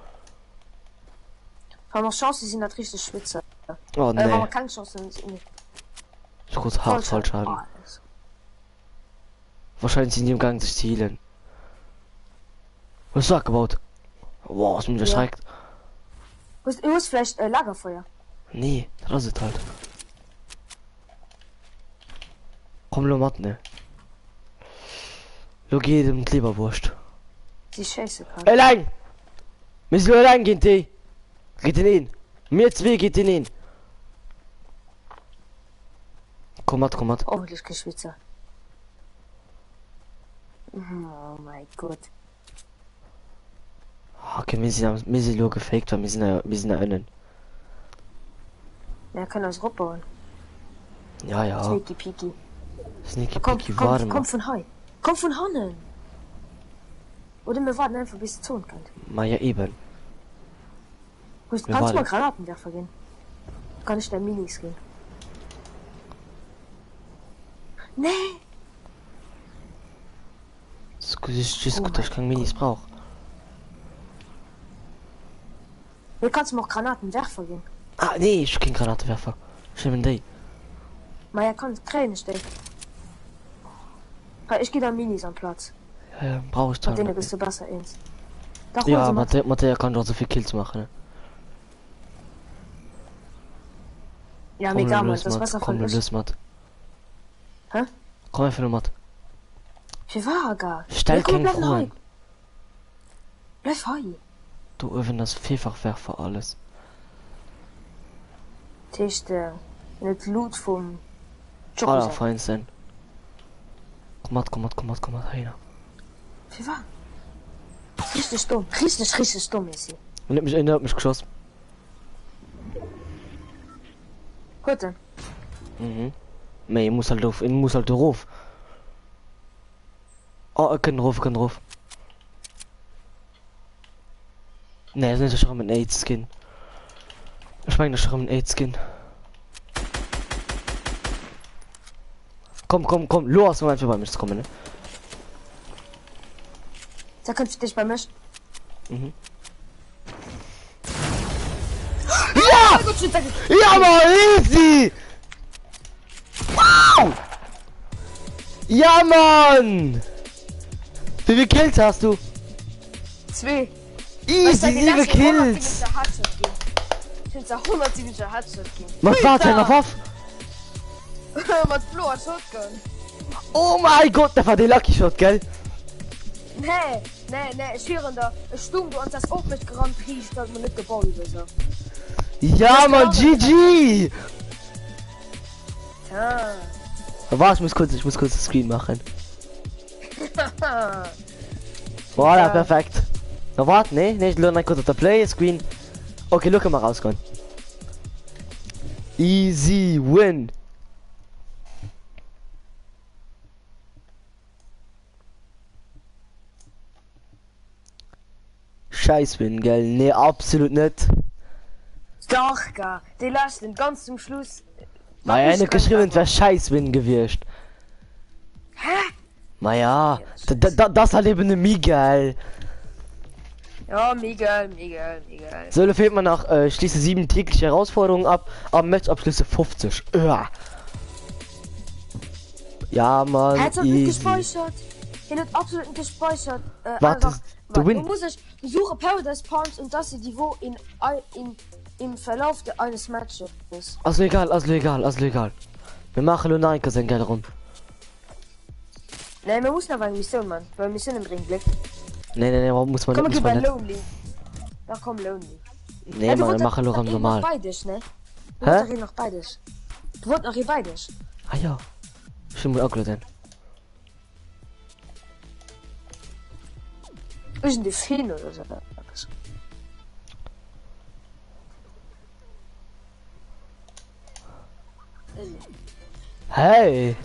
Wa mer Chance hu sinn dat richteg Schwitzer. Oh, Äh, wa nee. mer keng Chance hunn, sinn. Ech krut hart Vollschaden. Vollschaden. Alles. Wahrscheinlich sind die im Gang sich zu healen. Hues du abgebaut? Boah, hast mich Ja. erschreckt. Hues, du hues vläicht e Lagerfeuer? Nee, dat ass et halt. Komm lo mat, ne? Lo geet et ëm d'Leberwurscht. Si schéisse grad. Eleng! Mir si lo eleng géint déi. Géint den een. Mir zwee géint den een. Komm mat, komm mat. Hoffentlich kee Schwitzer. Oh mein Gott. Okay, mir sinn am, mir sinn lo gefaked, well mir sinn mir sinn da ënnen. Mir kënnen eis eropbauen. Ja, ja. Sneaky peaky. Sneaky Komm, peaky, komm, warte komm mal. vun hei. Komm vun hannen. Oder mir warten einfach bis d'Zon kënnt. Ma ja eben. Hues, Mir kannst du warten. mer Granatenwerfer ginn? Kann ech der Minis ginn? Nee! Just Oh gutt, dass mein ich keng Minis Gott. brauch. Mir kannst du mir och Granatenwerfer ginn? Ah, nee, ich hu keng Granatewerfer. Ech nëmmen déi. Ma ja, kann, kréien ech déi? Hei, ech gi der Minis amplaz. Ja, ja, brauch ich zwar Mat deene net, gëss mee. du besser eens. Dach, hol Ja, se mat mat. der, mat der kann ich och sou vill Kills machen, ne? Ja, Komm mee lo egal, Mann, lues dat ass mat, besser komm wann lo ech. lues mat. Hä? Komm einfach lo mat. Fir war egal. Stell Nee, komm, mir keng bleiwen hei. Froen. Bleif hei. Do uewen ass Vierfachwerfer alles. Dat heescht, en huet Loot vum Aller Chocosak. feinsten. Komm mat, komm mat, komm mat, komm mat heihinner. Fir wat? Richteg domm, richteg, richteg domm, Messi. En huet mech, en huet mech geschoss. Huet en? Mhm. Mee e muss halt of, en muss halt erof. Oh, e kënnt erof, e kënnt erof. Nee, ass net ech erëm en AIDS ginn. Ech mengen ech erëm en AIDS ginn. Komm, komm, komm, lo ass Moment fir bei mech ze kommen, ne? Da kënnt fir dech bei mech. Mhm. Ja! Ja, Mann, easy! Wow! Ja, Mann! Wéi vill Kills has du? Zwee. Easy 7 Kills! Mat wat enger Waff? Mat bloer Shotgun. Oh mein Gott, dat war dee Lucky Shot, gell? Nee, nee, nee, ech schwieren der, ech stung do an s'ass op mech gerannt riicht, dat mer net gebaut oder sou. Ja Mann, GG! Warte, ich muss kurz, ich muss kurz den Screen machen. Voilà, perfekt. Na warte, nee, nee, ich lade kurz auf der Play Screen. Okay, lo können wir rausgehen. Easy win. Scheiß win, gell? Nee, absolut net. Dach, gar. Dee leschten, ganz zum Schluss. Ma ja, net geschrieben, et wär Scheiß win gewiescht. Hä? Ma ja, das ass halt eben de Miguel. Ja, Miguel, Miguel, Miguel. So, da fehlt mir nach, äh, schließe sieben tägliche Herausforderungen ab, am Matchabschlüsse 50. Uah. Ja, Mann, Hat net easy. gespeichert. Hien huet absolut net gespeichert. Äh, Warte, einfach, du warte, win. muss ich besuche Paradise Palms und das die wo in, in im Verlauf de eines Matches. Also egal, also egal, also egal. Wir machen nur noch eine geile Runde. Nee, mir mussen awer eng Missioun man, well Missiounen bréngen Gléck. Nee, nee, nee, muss man Komm, net, mir muss man gi bei net. Lonely. Dach komm, Lonely. Nee, Ja, du man, wollt wir machen doch nur am een nach normal. bei dech, ne? Du Hä? wollt doch een nach bei dech. Du wollt nach ee bei dech. Ah ja. Ich muss auch denn. Ech de Feen oder so eppes. Hey!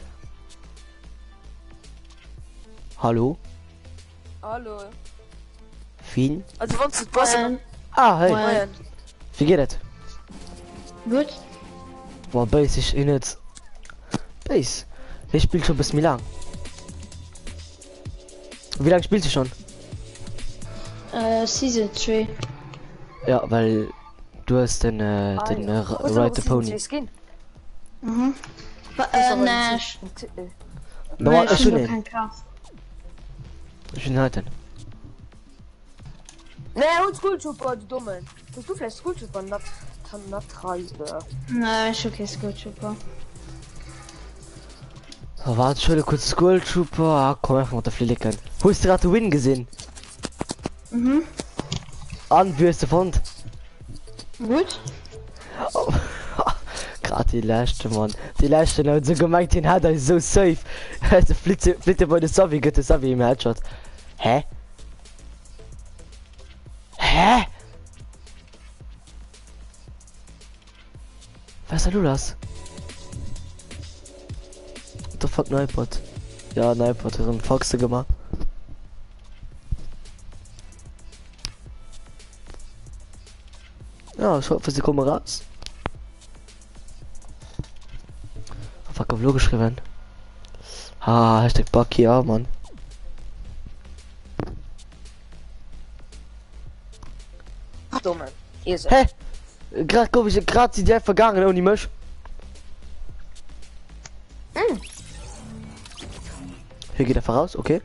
Hallo? Hallo. Finn? Also wann du bass. Moin. Ah, hey! Moin. Wie geht et? Gut. Boah, Base, ich in net. Base. Ich spiel schon bis Milan. Wie lange spielst du schon? Äh, Season 2. Ja, weil du hast den, äh, Ah, den ja. äh, Hues du Ride nach the Season Pony. 2 Skin? Mhm. Ba Hues äh, awer nee, den ich, Season äh. No, nee, ich ich schon hun do den. kein Kauf. Ich bin halt den. Nee, hol Skull Trooper, du Dommen. Hues du vläicht Skull Trooper nat Natraiser? Nee, ich hu kee Skull Trooper. So, warte, ich hole kurz Skull Trooper. Ah, komm einfach mit der Flicken. Hast du gerade den Win gesehen? Mhm. An, wie hast du fand? Gut. Oh. Gerade die letzte, Mann. Die letzte, hat so gemeint, den hat er so safe. Also, Flitze, Flitze bei der Savi, gibt der Savi im Headshot. Hä? Hä? Was ist denn das? What the fuck, Nightbot? Ja, Nightbot hat einen Foxe gemacht. Ja, ich hoffe, sie kommen raus. Oh, fuck, auf logisch geschrieben. Ah, Hashtag Bucky, ja, Mann. Dommen. Esel. Hä? Grad guck ich, grad sie der vergangen ohne mich. Mm. Hier geht er voraus, okay.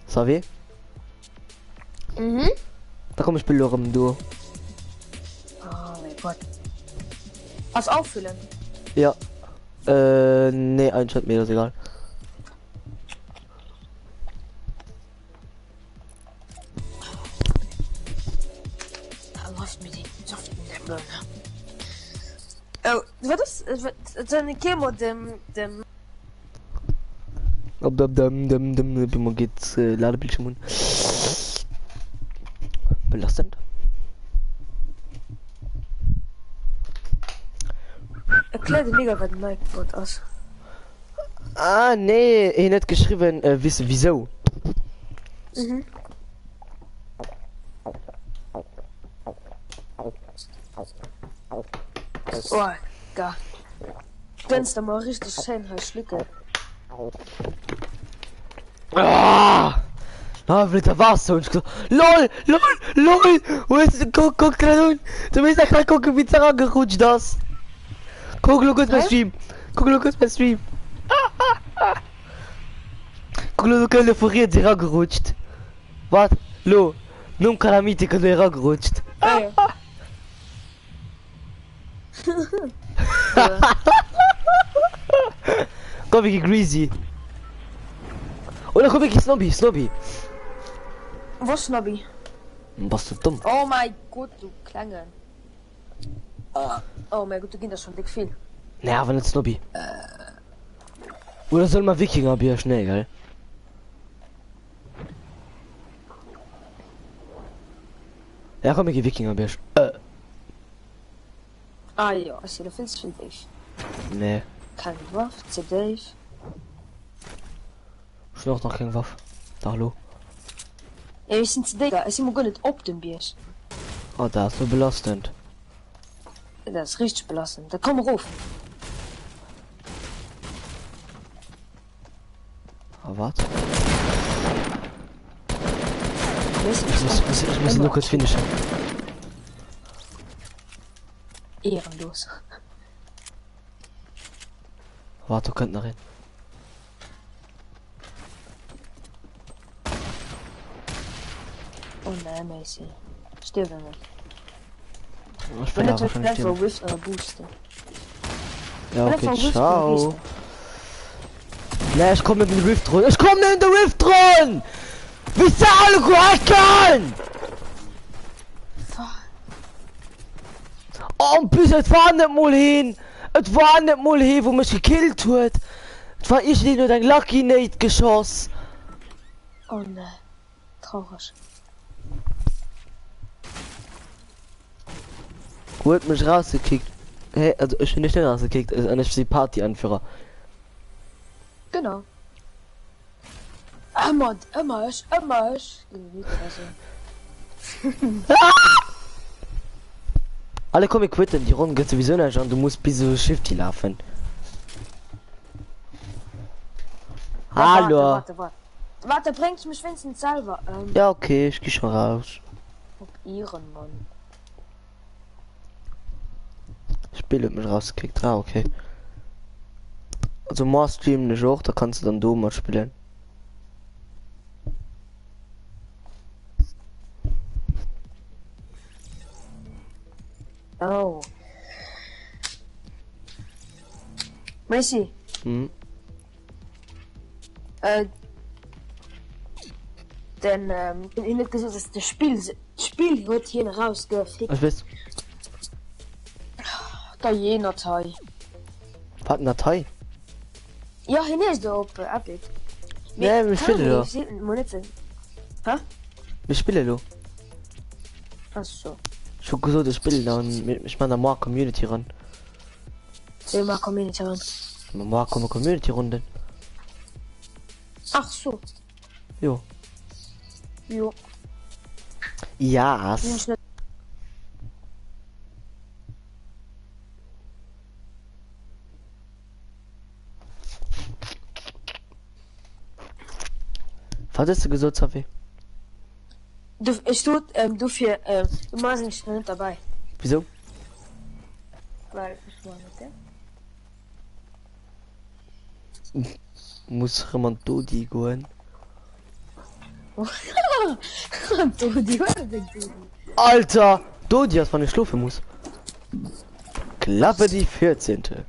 Savi? Mhm. Da komm ich bin du. Oh mein Gott. Was auffüllen? Ja. Äh, nee, ein Shot mir ist egal. Da läuft mir die Soften der Birne. Oh, wat ass wat dann Kemo dem dem Ob dum dum dum dum dum geht's äh, Ladebildschirm un. Belastend. Erklär dem Mega wat Nightbot ass. Ah nee, een huet geschriwwen äh, wisse wieso. Mhm. Oh, ga. Gönns der mal richtig schéin hei Schlücke. Ah! Ah, da war's so. Ich LOL, LOL, LOL! Wo ist guck, guck grad un. Du bist grad gucken, wie es gerutscht das. Guck, lo kurz bei Stream. Guck, lo kurz bei Stream. Guck, lo, lo, sie gerutscht. Wat? Lo nom Calamity kënnt eragerutscht. Ah jo. Komm mir gi Greasy. Oder komm mir gi Snobby, Snobby. Wou Snobby? Bass du domm? Oh mäi Gott, du Klengen. Oh mäi Gott, do ginn der schonn déck vill. Nee, awer net Snobby. Oder solle mer Wikingerbierg? Nee, gell? Ja komm mir gi Wikingerbierg. Äh. Ah jo, ech si lo vill ze vill déif. Nee. Keng Waff, ze déif. Ech hunn och nach keng Waff. Dach lo. Jo, ech sinn ze déif, ech si mol guer net op dem Bierg. Oh dat ass lo belastend. Dat ass richteg belastend. Da komm erof. Ah wat? Ich muss, muss, ich muss nur kurz finishen. Ehrenlos. Warte, du könnt nach hin. Oh nein, Macy. Stirb nicht. Ich bin Wenn da wahrscheinlich sterben. Ja, okay, ciao. Ne, ich komme mit dem Rift drin. Ich komme in den Rift drin! Wie sie alle hacken! Oh, en plus, et war net mol heen! Et war net mol heen, wou mech gekillt huet! Et war iergendeen huet eng Lucky Nate geschoss! Oh ne, traureg. Huet mech rausgekickt. Hä? Also ech hunn dech net rausgekickt, an ech si Partyanführer. Genau. Ëmmer, ëmmer ech, ëmmer ech. Oder so. Alle komm mir quitten, déi Ronn gëtt souwisou näischt an du muss bis esou Shifty lafen. Hallo. Warte, warte, warte. Warte, bréngt mech wéinstens selwer ëm. Ja okay, ech gi scho raus. Op Ehrenmann. Spill huet mech rausgekickt. Ah okay. Also moar streamen ech och, da kanns du dann do matspillen. Oh. Messi. Hm. Äh, den ähm, hien huet gesot, dass de Spill d'Spill huet hien rausgeflickt. Ech weess. Da je Datei. Wat Datei? Ja, hien ass do op äh, Epic. Nee, mir spille lo. Hä? Mir spille lo. Ach so. Ech hu gesot, ech spillen dann, ech man da moar Community ran. Wéi mar Community ran? Ma moar komme Community Runden. Ach so. Jo. Jo. Jaas. Wat hues de gesot, Sophie? Du, ech sot ähm, dofir ähm, du mar sinn ech net derbäi. Wisou? Well ech war net där. Muss rëm an d'Dodi goen. Dodi, wat ass eng Dodi? Alter! Dodi ass wann ech schlofe muss. Klappe die vierzehnte.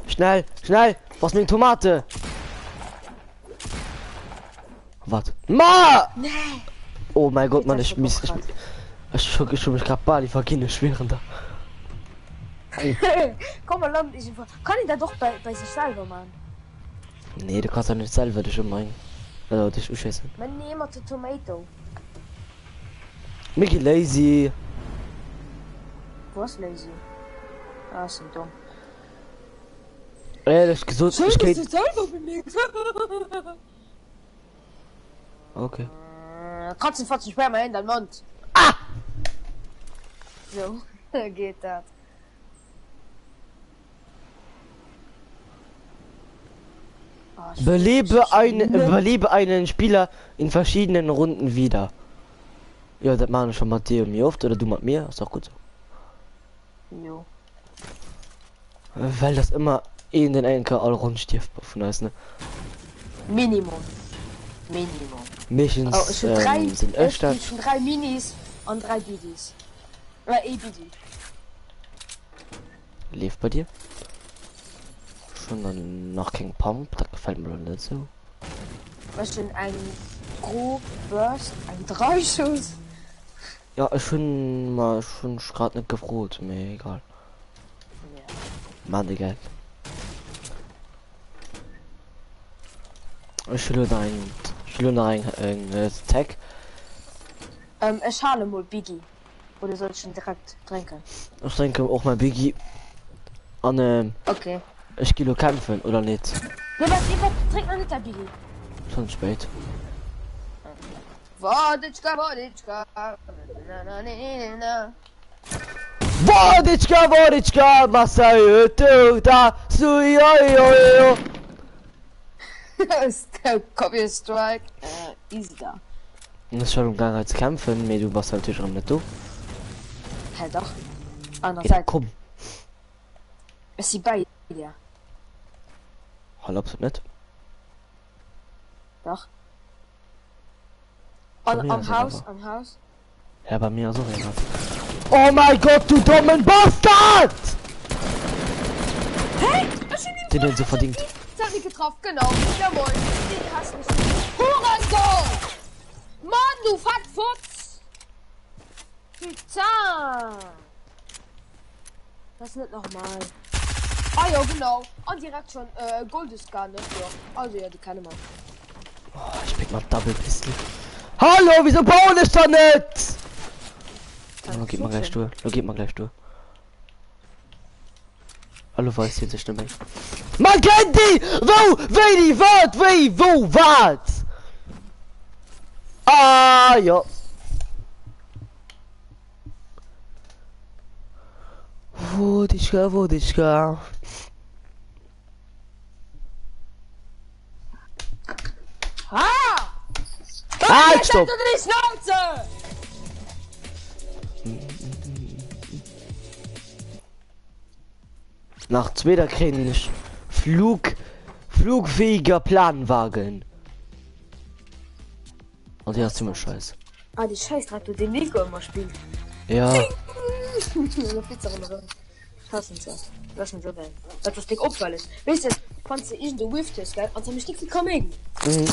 Schnell, schnell! Was meng Tomate? Wat? Ma! Nee! Oh mein Gott, Mann, ich miss, ich, ich, ich, ich mich grad Bali verginn, ich schwören da. Komm mal land ich kann ich dat doch bei, bei sich selber man. Nee, du kannst ja nicht selber dich umbringen. Also dich uschießen. Man nee mat der Tomato. Mickey Lazy. Wo ass Lazy? Ah, ass en domm. Ehrlich gesot, ich kéint. selber bemerkt. Okay. Katzenfotzen, sperr mal in deinen Mund. Ah! So geht dat. Ah, ich Belebe, ein, belebe einen Spieler in verschiedenen Runden wieder. Ja, dat machen ich schon mat dir und mir oft oder du mat mir, ist auch gut so. Jo. Well das ëmmer een den enker all Ronn stierft vun eis ne. Minimum. Minimum. Meeschtens Oh, ech hunn 3, ähm, sinn ech ech hunn dat. schon 3 Minis an 3 Bidis. Äh, ee Bidi. Leeft bei dir? Schon dann nach keng Pump, dat gefällt mir lo net sou. Ech hunn eng gro Burst, eng 3 Schuss. Ja ech hunn ma ech hunn dech grad net gefrot, mee egal. Ja. Maan de Geck. Ech hu lo nach eng, ech hu lo nach eng eng Tech. Ähm, ech hale mol Biggie. Oder soll ech en direkt drénken? Ech drénken och mäi Biggie. An ähm, Okay. ech gi lo kämpfen, oder net? Nee, wat, nee, wat, drénk nach net däi Biggie. Schonn spéit. Woditschka, Woditschka, na, na, ni, na. Woditschka, Woditschka, Marseille, da, su, jo, jo, jo. Copy Strike, äh, easy da. Ech war um Gang hei ze kämpfen, mee du bass natierlech erëm net do. Hä dach, aner Ey, da Säit. komm. Ech si bäi dir. Hal absolut net. Dach. Bei An mir am ass een Haus, awer. am Haus. Ja, bei mir ass och een awer. Oh mein Gott, du dommen Bastard! Hey, ech hunn him Den voll huet se verdingt. Headshot ginn. Hat getraff, genau. Jawohl. Den hässlechen Hurensohn! Mann, du Fettfutz! Putain! Das ist net normal. Ah jo, genau. An direkt schon äh, Goldescan, ne? Jo. Also ja, die kenne mer. Oh, ich pick mal Double Pistol. Hallo, wieso bauen ich da net? Lo geht man gleich durch. Lo geht man gleich durch. Hallo, weiß hier sich nicht mehr. Man kennt die! Wo? Wéi, die, wat, wéi, wo, wat? Ah, ja. Woditschka, Woditschka. Ah! Halt, stopp! Die Schnauze! Nach zweiter kriegen ich Flug, flugfähiger Planwagen. Und der ist ziemlich scheiße. Ah, die Scheißdreck, du den Nico immer spielt. Ja. Das ist so geil. Dat was dick opfällig. Weißt du, wann du irgendein Whiff hast, gell? Und dann mich dick viel Kaméidi. Mhm.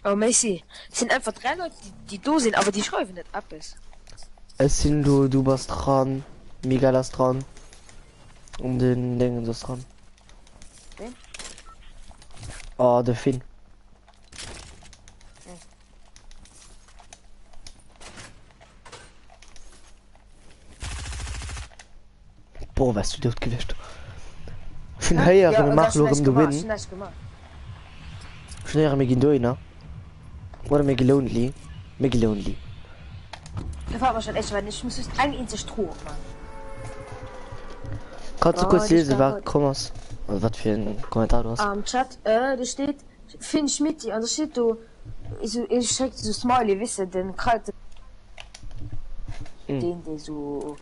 Oh Messi, es sind einfach drei Leute, die, die do sind, aber die schreiben net eppes. Es sind du, du bass dran, Miguel ass dran und den Dingens ass dran. Wen? Oh, de Finn. Boah, wärst du dout gewiescht. Ech hunn héieren, mir maache lo erëm de Win. Ech hunn héieren, mir ginn dohinner. Oder mir gi lonely. Mir gi lonely. Kanns du kuerz liesen, wat komm ass? Also wat fir en Kommentar do ass? Am Chat, do steet Finn Schmitti an da steet do esou, e schéckt esou Smiley, weess de, den Krait, deen dee sou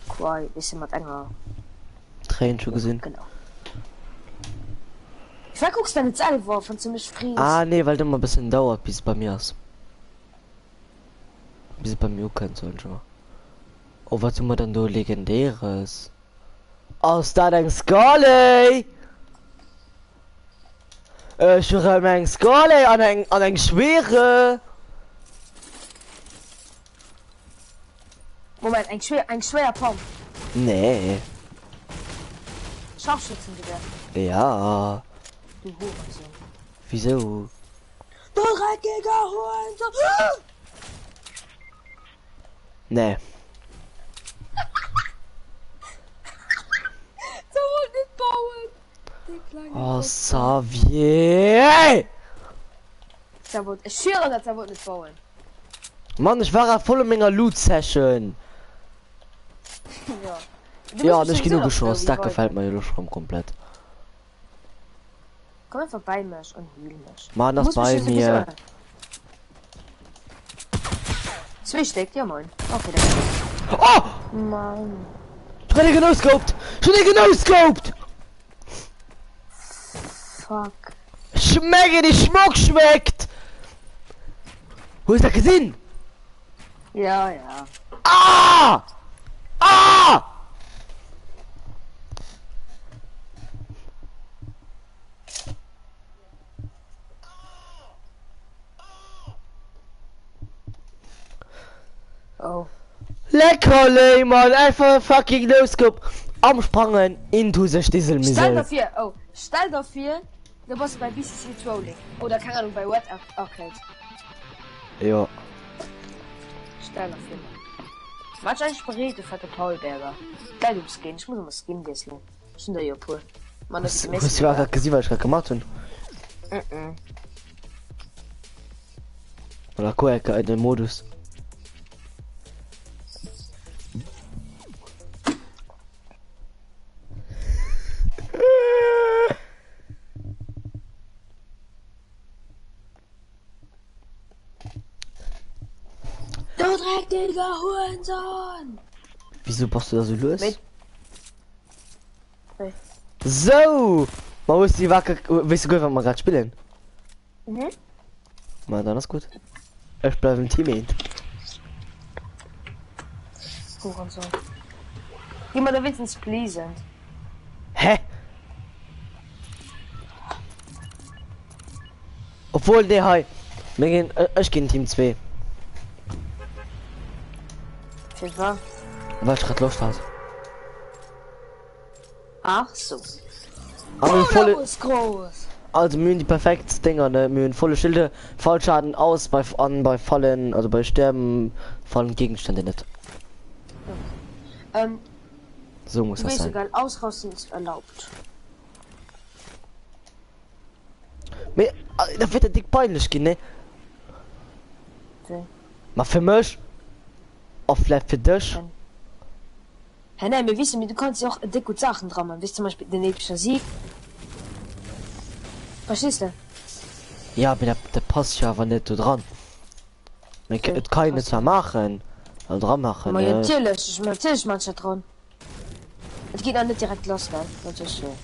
Quai, weess de, mat enger. Tréin scho gesinn. Genau. Firwat kucks de net selwer, wann s de mech frees? Ah nee, well et ëmmer e bëssen dauert bis et bei mir ass. Bis et bei mir ukënnt, soen ech ëmmer. Oh, wat hu mer dann do Legendäres? Ass dat eng Scully? Ech hu rëm eng Scully an eng an eng schwere. Moment, eng schwer, eng schwéier Pump. Nee. Scharfschützengewehr. Ja. Du Hurensohn. Wieso? Du dreckiger Hurensohn. Nee. Der wollt net bauen. Dee klenge Oh, Kotzer. Xavier! Der wollt, ech schwieren dat, der wollt net bauen. Mann, ech war grad voll an menger Loot Session. Ja. Du Ja, muss an mech ech ginn sowieso nach ugeschoss. Dat reviven. gefällt mer jo lo schon komplett. Komm einfach bei mech an heal mech. Mann Du ass muss mech bei jo sowieso mir. Zwee Stéck, ja moin. Okay, dat geet. Oh! Mann. Schon ee genoscoped! Schon ee genoscoped! Fuck. Schmecke die Schmuck schmeckt! Hues dat gesinn? Ja, ja. Ah! Ah! Oh. Lecker lé Mann, einfach fucking No-Scope am Sprangen into the Stell Stizzle-Missel. der vir, oh, stell der vir, du bass bei BCC Trolling oder keng Ahnung bei Red Arcade. Jo. Stell der vir, Mann. Wat ass eigentlich bereet, de fette Paul Berger? Geil um Skin, ich muss emol Skin wiesselen. Ech hunn der jo e puer. Ma net Hues déi hues meeschten du egal. grad gesinn, wat ech grad gemacht hunn? Mm. Oder Quaker in den Modus. Du dreckiger Hurensohn! Wieso bass du da so lues? Mit. Wéi? Sou! Ma hues du déi wacker. Weess du guer wat mer grad spillen? Mhm. Ma dann ass gutt. Ech bleiwen Teammate. Hurensohn. Gi mer da wéinstens pleasant. Hä? Obwohl, nee, hei. Mir ginn, ech ginn Team 2. Fir wa? Well ech grad Loscht hat. Ach so. An mir volle, Bruder, groß. also mir hunn déi perfekt Dinger, ne? Mir hunn volle Schilde, Fallschaden aus bei an bei Fallen, also bei Sterben fallen Gegenstände net. Ähm, So muss du das weißt sein. sogar, ausrasten ist erlaubt. Mee dat wird ja dick peinlech ginn, ne? Wéi? Ma fir mech a vläicht fir dech. Hä nee, mee weess de, mee du kanns jo och déck gutt Saachen dra man, wéi zum Beispill den epescher Sieg. Verstees de? Ja, mee dat, dat passt jo awer net do dran. Mee Wéi, et kann een et passt zwar net? maachen, also dra maachen, Ma jo, ne? natierlech, ech, natierlech man ech dat dran. Et geet nach net direkt lass, gell, well soss sinn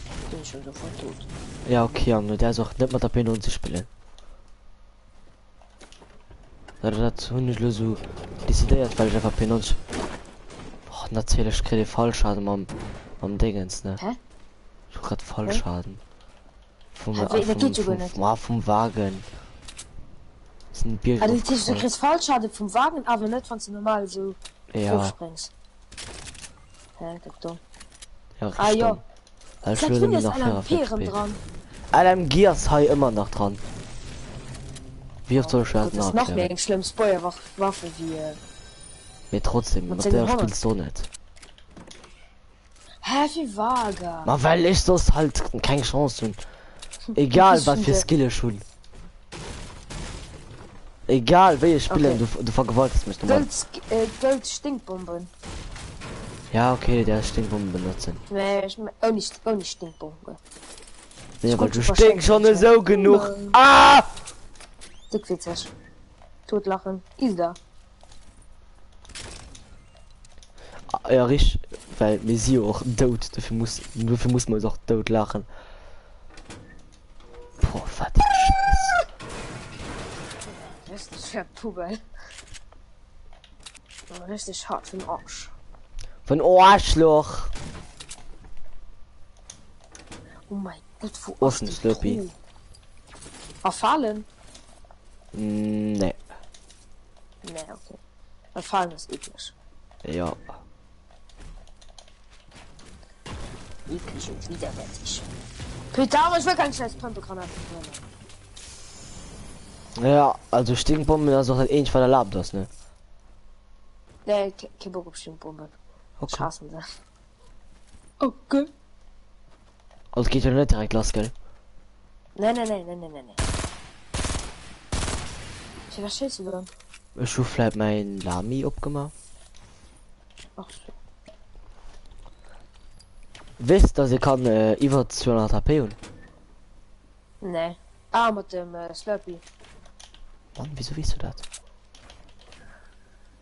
ech jo sofort tot. Ja, okay, an du däerfs och net mat der P90 spillen. Dat, dat hunn ech lo sou decidéiert, well ech einfach P90. Och natierlech kritt ee Fallschaden mam, mam Dingens, ne? Hä? Ech hu grad Wéi? Fallschaden. Vum, Hä, äh, wéi, dat vum, geet jo guer vum, net. ah, vum Wagen. Sinn Bierg Ah, dat heescht, du erofgefall. kriss Fallschaden vum Wagen, awer net, wann s du normal esou Ja. ofspréngs. Hä, dat domm. Ja, Ah, richtig jo. domm. Well ech Seit lo wéini nëmmen ass nach LMP 44 erëm HP. dran? LMG ass hei ëmmer nach dran. Wéi oft soll ech Gutt, dat dat ass nach nach méi erklären? eng schlëmm Spoilerwaffe wéi äh, Mee trotzdem, mat mat sengen der 100. spills du och net. Hä, wéi vager? Ma well ech soss halt keng Chance hunn. Egal Bist wat du fir de Skill ech hunn. Egal wéi ech spillen, Okay. du, du vergewaltigst mech normal. Gëllt, äh, gëllt Stinkbomben? Ja, okay, der Stinkbomben benutzen. Nee, ech, ouni, ouni Stinkbombe. Nee, Ech well krut du schon stinks schon verschenkt, esou genuch. Mann. Ah! Dick witzeg. Totlachen. Isda. Ah, ja, richtig, well mir si jo och dout, dofir muss, dofir muss mer eis och dout laachen. Boah, wat eng Scheiß. Richtig Pubel. Richtig hart für den Arsch. Vun Oarschloch! Oh mein Gott, wo Ass ass en die Slurpee? Truh? A Fallen? Nee. Nee, okay. Well Fallen ass ekleg. Ja. Eklig und widerwärtig. Peter, aber ich will keinen scheiß Pumpegranaten drin. Ja, also Stinkbomben ass och dat eenzegt wat erlaabt ass, ne? Nee, kee Bock op Stinkbomben. Okay. Ech haassen se. Okay. Also et geet jo net direkt lass, gell? Nee, nee, nee, nee, nee, nee, nee. Fir wat schéiss du dann? Ech hu vläit mäin Lami opgemaach. Ach so. Weess dass ee kann iwwer 200 HP hunn? Nee. Ah, mat dem äh, Slurpee. Mann, wieso weess du dat?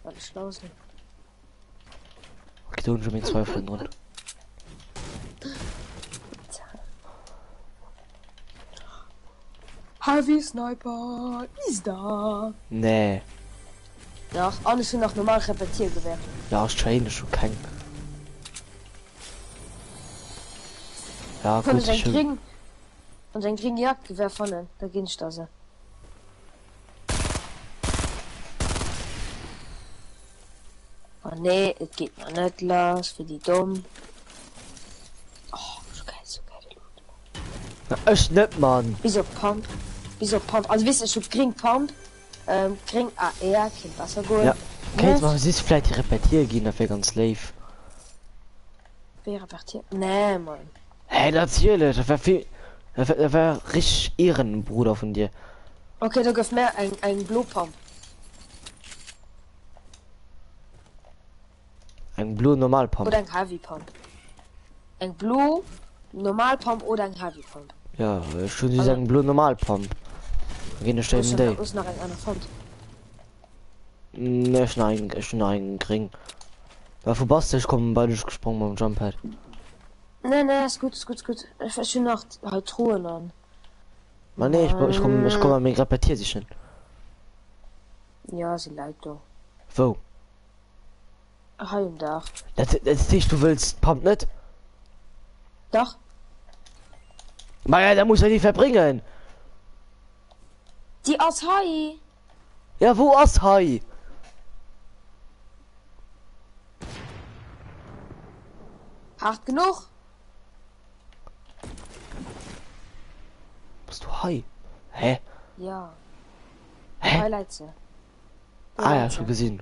Well ech schlau sinn. Okay, do hunn ech meng Zweifelen drun. Heavy Sniper is da. Nee. Dach, an ech hunn nach normal Repetiergewehr. Ja, ech trainen ech hu keng. Ja, Wann gut, ech eng ech hunn. gring, wann ech eng gring Jagdgewehr fannen, da ginn ech der se. Oh nee, et geet nach net lass, fir déi domm. Oh, so geil, so geil de Loot. Na, ech net, Mann. Bis op Pump, bis op Pump. Also weess de, ech hu gring Pump, ähm, gring AR, kéint besser goen. Ja, kéint mer sis vläit déi Repetier ginn, dat wär ganz léif. Wéi Repartier? Nee, Mann. Hä, natierlech, dat wär vill, dat wär, dat wär richteg Ehrenbruder vun dir. Okay, da gëff mär eng, eng blo Pump. Eng blo normal Pump. Oder eng Heavy Pump. Eng blo normal Pump oder eng Heavy Pump. Ja, ech hunn just eng blo normal Pump. Da ginn ech der eben déi. Hues nach eng aner fonnt? Nee, ech hunn nach eng, ech hunn nach eng gréng. Mä vu bass de? Ech kommen bei dech gesprong mam Jump Pad. Nee, nee, ass gutt, ass gutt, ass gutt. Ech, ech hunn nach hei Truhen an. Ma nee, ech, ech kommen, ech kommen meng Repetier sichen. Ja, si läit do. Wou? Hei um Daach. Dat, dat heescht, du wëlls d'Pump net? Dach. Ma ja, da muss er déi verbréngen. Déi ass hei. Ja, wou ass hei? Hart genuch. Bist du hei? Hä? Ja. Hä? Hei läit se. Do Ah ja, läit schon se. gesehen.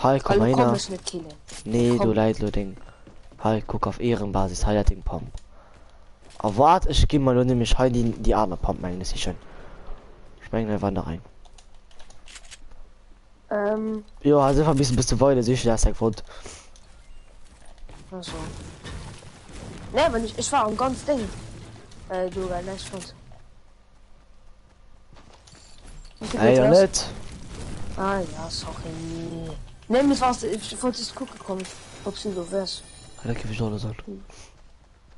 Hei, komm Hallo, komm einer. mech net killen. Nee, Komm. du läit lo deng. Hei, guck auf Ehrenbasis, hei dat deng Pump. A wart, ech gi mal lo nämlich hei die, die aner Pump mengen ech sichen. Ich mengen, da war nach eng. Ähm. Jo, also einfach ein bisschen bis zu weile sichen, das eng fonnt. Also. Nee, wenn ich, ich war am ganz Ding. Äh, du, geil, nice fonnt. Wie viel Ey, geht's ja los? net. Ah ja, sorry. Nee, mir war's, ich wollte just gucken kommen, ob du do wärst. Da gif ich alles an.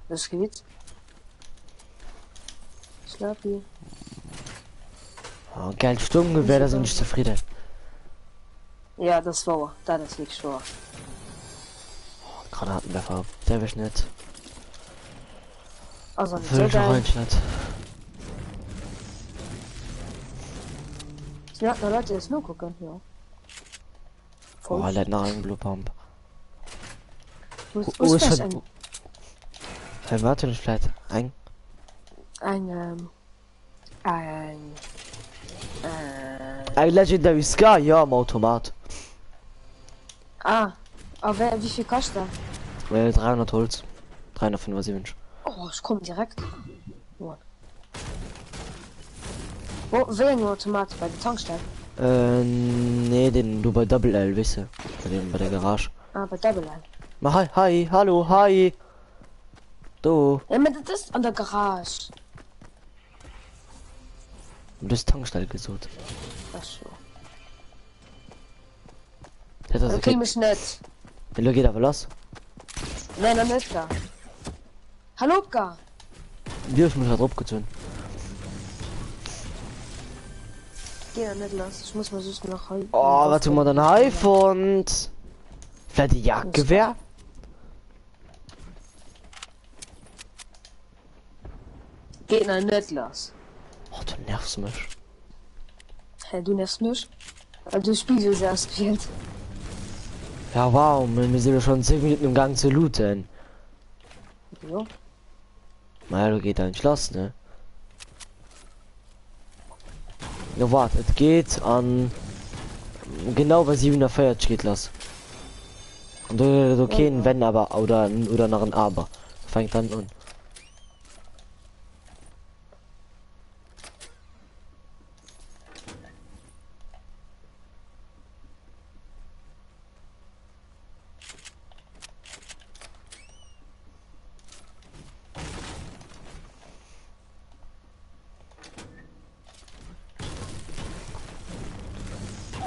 Los geht's. Slurpee. Oh, geil Sturmgewehr, da sind ich zufrieden. Ja, das war, das ist wirklich wahr. Oh, Granatenwerfer, der will nicht. Also nicht so Will ich auch geil. eigentlich nicht. Sind noch Leute, die das nur gucken? Ja. Oh, Voll. lädt nach eng Blue Pump. Wo Oh, ist, wo ist ist vielleicht schon. ein, Hey, warte nicht vielleicht eng. ein, ähm, ein, äh, Ein Legendary Scar, ja, am Automat. ah, aber wie viel kostet der? Äh, 300 Holz. 375. Oh, ich komme direkt. Oh. Wo, wéi eng Automat bei der Tankstell? Äh, nee, den du bei Double L, weißt du? Bei dem, bei der Garage. Ah, bei Double L. Ma hi, hi, hallo, hi. Do. Ja, aber das ist an der Garage. Du hast Tankstelle gesucht. Ach so. Das ist Okay, okay. mich nicht. Lo geht aber los. Nein, noch nicht da. Hallo, Ka. Wir ich mich da drauf gezogen. Geh noch nicht los. Ich muss mal sonst noch heu. Oh, was tun wir denn iPhone? Vielleicht die Jagdgewehr? Geht noch nicht los. Oh, du nervst mich. Hä, du nervst mich. Weil du Spiel so sehr spielst. Ja, wow, wir sind ja schon 10 Minuten im Gang zu looten. Jo. Na, du geht ein Schloss, ne? Ja, warte, es geht an. Genau bei 740 geht los. Und du, okay, Ja, ja. wenn aber oder oder nach ein Aber. Fängt dann an.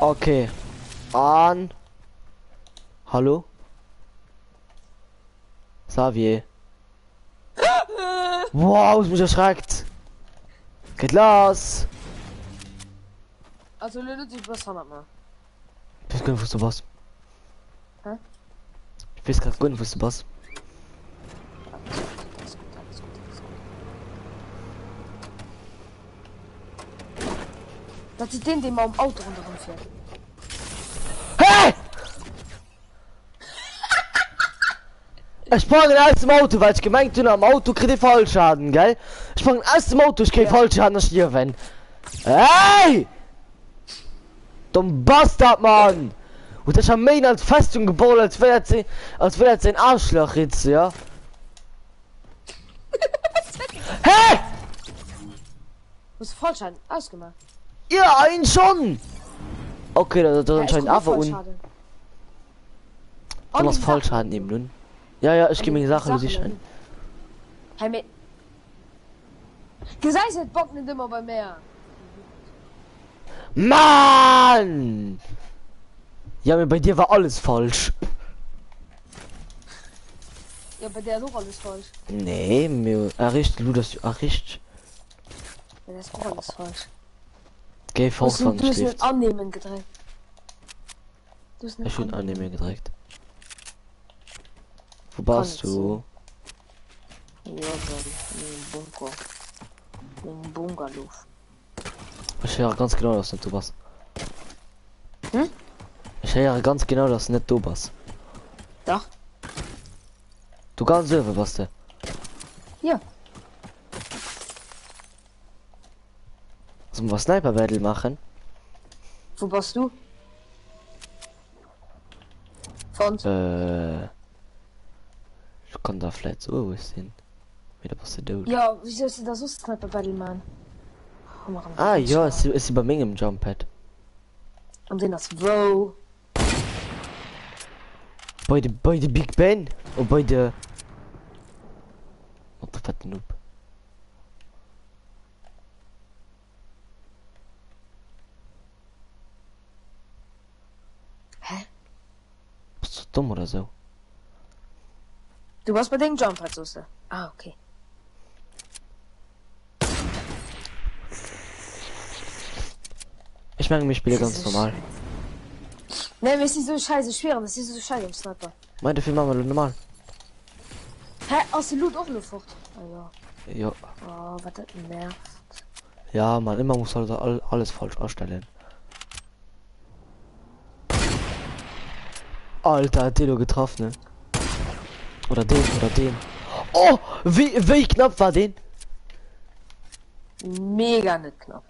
Okay. An. Hallo? Xavier. Wow, hues mech erschreckt. Geht lass. Also lo du bass hannert mer. Ich weiß gar nicht, wo du bass. Hä? Ich weiß grad gar nicht, wo du bass. Alles gut, alles gut, alles gut, alles gut. Dat ass deen, dee mam Auto ronderëm fiert. Hey! Ech sprangen aus dem Auto, well ech gemengt hunn, am Auto kritt ee Fallschaden, gell? Ech sprangen aus dem Auto, ech kréie Fallschaden a stierwen. Hey! Domm Bastard, Mann! Huet sech méi als Festung gebaut, als wär dat se, als wär dat säin Arschlach ritz, ja? Hey! Hues de Fallschaden ausgemaach? Ja, ein schon! Okay, dat ass anscheinend awer un. Du machst Fallschaden eben nun. Ja, ja, ich geh mir Sachen sichern. Hey, me Gesäis et bockt net ëmmer bei mär. Mann! Ja, mee bei dir war alles falsch. Ja, bei der ass och alles falsch. Nee, mir erricht du das erricht. Bei der ass och alles falsch. Geh fort Du van hues net Stift. annehmen gedréckt. Du hues net Ech hunn annehmen annehmen gedréckt. Wo Kann bass net du? sinn. Jo, dann mengem Bunker. Mengem Bungalow. Ech héiere ganz genau, dass du net do bass. Hm? Ech héiere ganz genau, dass du net do bass. Dach. Du ganz uewe bass de. Ja. Sollen wir Sniper Battle machen? Wo bass du? Fonnt. Äh, ich kann da vielleicht so sinn. Mee da bass de dout. Ja, wéi solls de da soss Sniper Battle man? Ah jo, ech si bei mengem Jump Pad. An deen ass wou? Bei de bei de Big Ben? Oh bei de What the fetten Noob. Hä? Bass du domm oder sou? Du bass bei dengem Jump Pad, soos de? Ah, okay. Ech mengen mir spille ganz normal. Nee, mir si sou scheiße schwierig, das si sou scheiße am Sniper. Mein dofir maache mer lo normal. Hä, ass de Loot och lo fort? Ah jo. Jo. Oh, wat dat nervt. Ja, man, immer muss halt alles falsch astellen. Alter, hat den lo getraff, ne? Oder den, oder den. Oh, wéi, wéi knapp war den? Mega net knapp.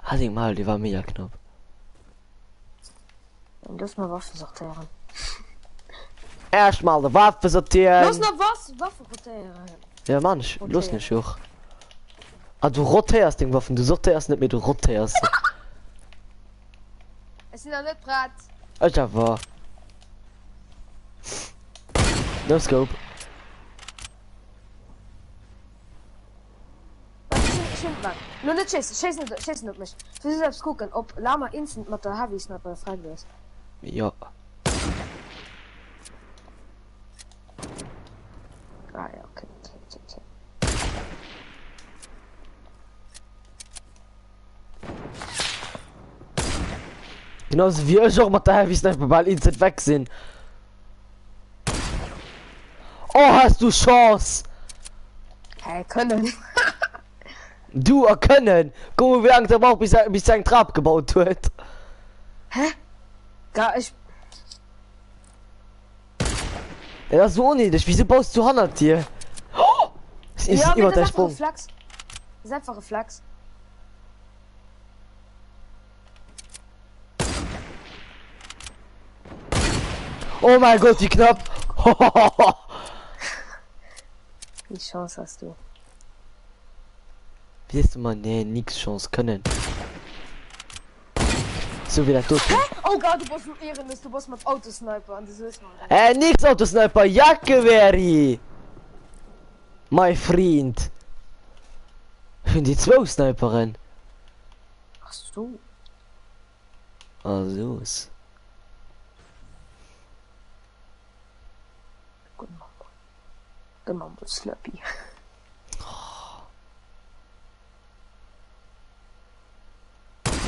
Halt deng Maul, dee war mega knapp. Dann looss mal Waffe sortéieren. Erstmal de Waffe sortieren. Looss nach was Waffe rotéieren. Ja Mann, ich los nicht hoch. Ah, du rotéiers deng Waffen, du sortéiers net méi, du rotéiers se. Ech sinn nach net prett. Ech awer. No scope. Lo net schéissen, schéiss net, schéiss net op mech. Ech wëll just eppes kucken, ob Lama instant mat der Heavy Sniper friendly ass. Jo. Ah ja, okay, okay, okay, okay. Genauso wie ech och mat der Heavy Sniper bal instant weg sinn. Oh, hast du Chance! Hä, kënnen. Du a kënnen! Guck mol, wéi laang der braucht, bis er, bis er eng Trap gebaut huet. Hä? Ga ech. Dat ass sou onnéideg. Wieso baus du hannert dir? Oh! Es ist Ja, mee iwwer dat däi ass einfach Sprong. Reflex. Dat ass einfach Reflex. Oh mein Gott, wie knapp! Wéi Chance has du? Wie sees du mal, nee, nix Chance kënnen. So wie dat doten. Oh Gott, du bass lo ehrenlos, du bass mat Autosniper an du soos mer dat. Äh, nix Autosniper, Jacke-Weri! My Vriend! Ech hunn déi zwou Sniperen. Ach so. Ah soos. Gëtt mer mol Slurpee.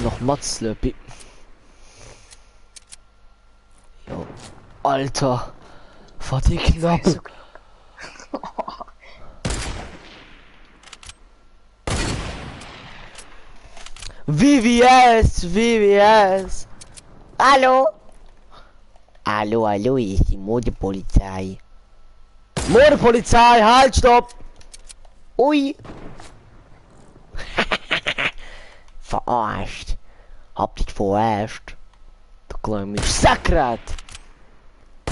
Noch mat Slurpee. Jo. Alter. War déi knapp. VVS, VVS. Hallo. Hallo, hallo, hier ist die Modepolizei. Modepolizei, halt, stopp. Ui. Verarscht. Hab dich verarscht. Du klein mich sakrat.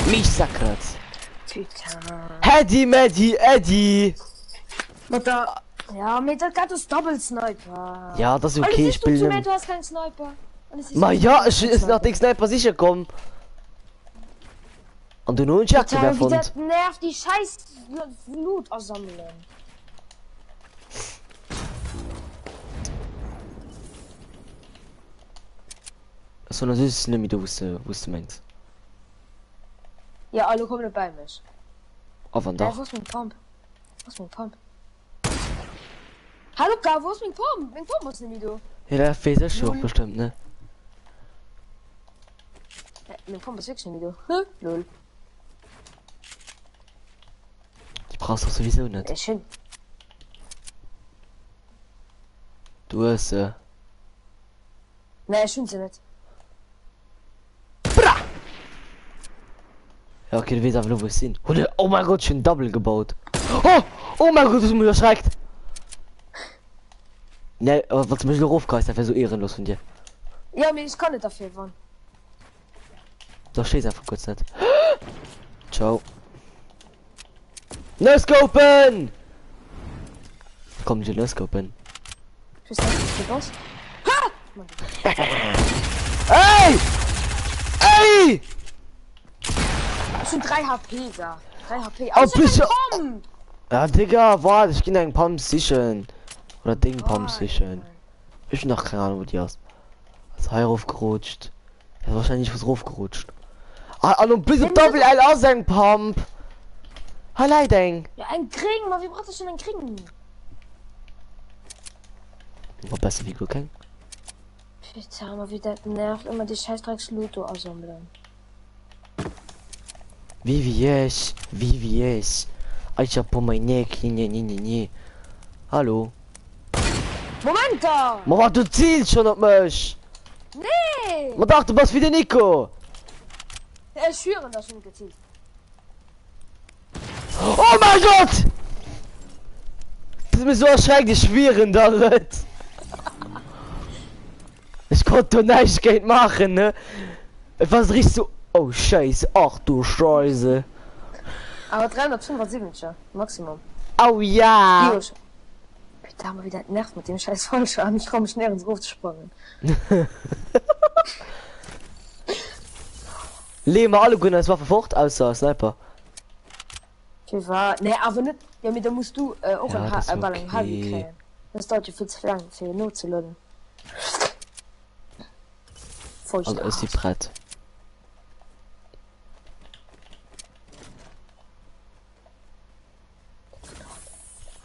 Mich sakrat. Hedy, Medy, Eddy. Mat der ja mee dat dat ass Double Sniper. Ja, das ist okay, ich bin. Du hast keinen Sniper. Ma ja, ich ist nach dem Sniper sicher kommen. An du nun Jacke fonnt. Nervt die scheiß Loot asammelen. So natürlich ist net du wusste wusste mengs. Ja, alle kommen bei mech. A wann dach. Wo ist mein Pump? Wo ist mein Pump? Hallo, Ka, wo ist mein Pump? Mein Pump ist nicht do. Ja, dat wees ech jo och bestëmmt, ne? Ja, mein Pump ist wirklich nicht do. Hä? Lol. Die brauchst du sowieso net. Ja, schön. Du hues se. Nee, ech hunn se net. Bra! Ja, okay, du wees awer lo wou ech sinn. Hun oh mein Gott, ech hunn Double gebaut. Oh! Oh mein Gott, du hues mech erschreckt! Nee, aber wann du mech lo rofgeist, dat wär sou ehrenlos vun dir. Ja, mee ech kann net derfir, wann. Da stees einfach kurz net. Ciao. No scopen! Komm, ich no scopen. Ich weiß nicht, was du bist. Ha! Ey! Ey! Ich sind 3 HP da. 3 HP. Oh, bitte. Komm! Ja, Digga, warte, ich geh einen Pump sichern. Oder Ding Pump sichern. Ich hab noch keine Ahnung, wo die ist. Ist hei raufgerutscht. Ist wahrscheinlich was raufgerutscht. Ah, an um bis op Double L ass eng Pump. Hei läit eng. Ja, eng gréng, ma wie braucht ech denn eng gréng? War besser wéi guer keng. Putain, ma wéi dat nervt, ëmmer déi scheiß Drecks Loot do asammelen. VVS, VVS. Ich hab mein Neck, ne, ne, ne, ne. Hallo. Moment da! Ma wat, du ziels schon op mech! Nee! Ma dach, du bass wéi den Nico! Ech schwören, dass ich nicht gezielt. Oh mein Gott! Das ist mir so erschreckt, ich schwieren da net! Ich konnte do näischt géint maachen, ne? Et war richtig so, oh Scheiße, ach du Scheiße. Awer 375er Maximum. Au ja! Putain, ma wéi dat nervt mat deem scheiß Fallschirm, ich trau mech nirgends erofzesprangen. Leeë mer alleguerten eis Waffe fort, ausser Sniper. Firwat? Nee, awer net, jo mee da muss du och Ja, en dat ass bal eng Heavy okay. kréien. Dat dauert jo vill ze laang fir nozelueden. Feucht Also ech si prett.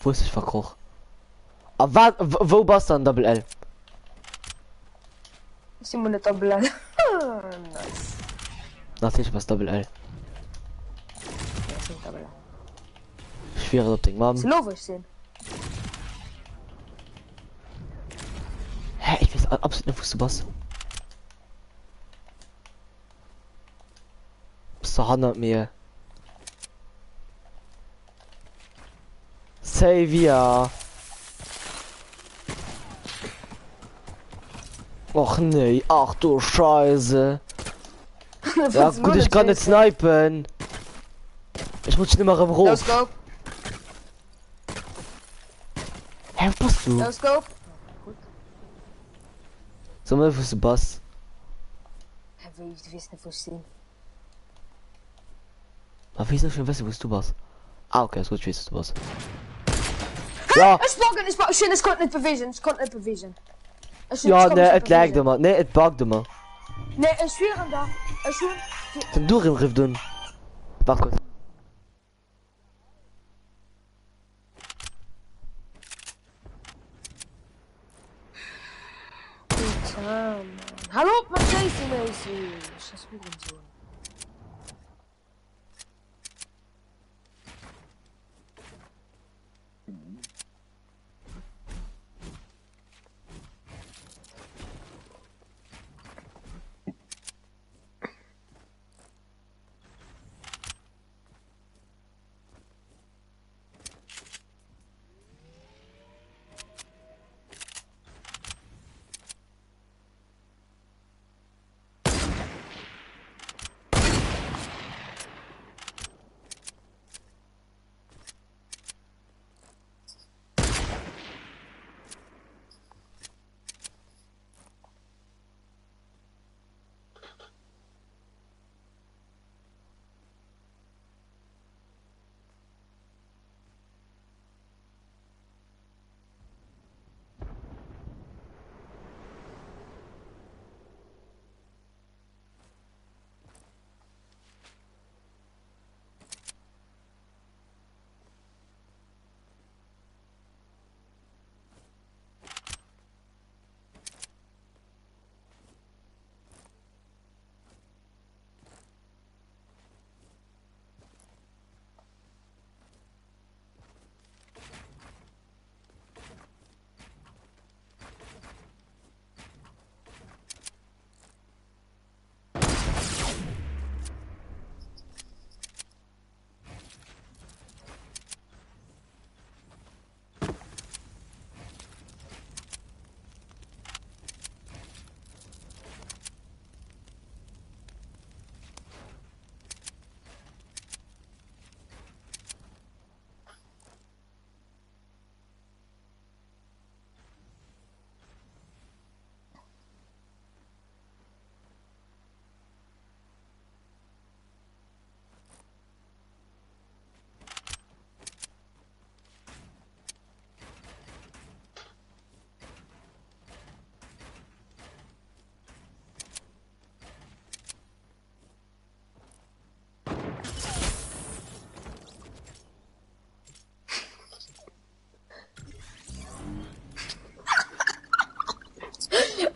Wo hues dech verkroch? A wat, wou bass de an Double L? Ech si mol net Double L. Nice. Natierlech bass Double L. Nee, ech sinn net Double L. Ech schwieren op deng Mamm. Weess elo wou ech sinn. Hä, ich weess absolut net wous du bass. Bist du hannert mir? Savior. Och nee, ach du Scheiße. Ja gut, ich kann net snipen. Ich rutsch nimmer erëm No rof. scope, Hä, wo bass du? no scope. Sag mal, wou du bass. Hä, wéi, du weess net wou ech sinn. Ma wéi soll ech denn wëssen, wou s du bass? Ah, okay, ass gutt, ech weess, wou s du bass. Ja! Ech buggen, ech buggen, ech konnt net bewegen, ech konnt net bewegen. Ech, Ja, ech konnt nee, mech net et laggt bewegen. ëmmer. Nee, et buggt ëmmer. Nee, ech schwieren der, ech hunn fir. Den Durim rifft un. Waart kurz. Putain, Mann. Hal op mat schéissen, Macy! Scheiß Hurensohn.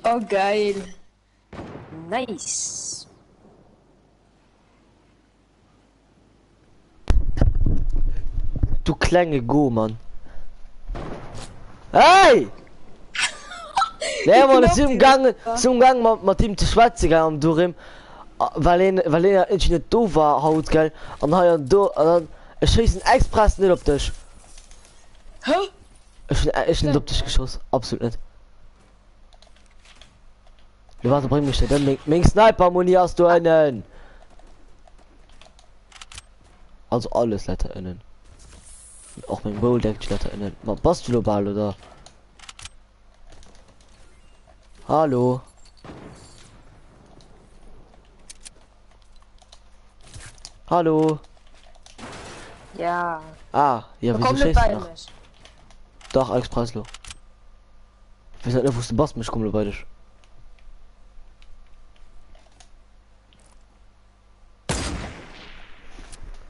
Oh geil. Nice. Du klenge Gomann. Hey! Nee, Mann, ech sinn um Gang, sinn um Gang mat, mat him ze schwätzen, gell, am Durim. Well een, well een irgendwie net do war haut, gell, an hei an do, an dann, ech schéissen express net op dech. Hä? Ech hunn, ech hunn net op dech geschoss, absolut net. Jo, warte, bring mech net ëm, meng, meng Sniper-Muni ass do ënnen. Also alles läit hei ënnen. Och meng Bolt Action läit hei ënnen. Ma bass du lo bal, oder? Hallo? Hallo? Ja. Ah, ja, wieso Komm net schéisst bei du nach? mech. Dach, Express lo. Ich weess net, wou s du bass, mee ech komme lo bei dech.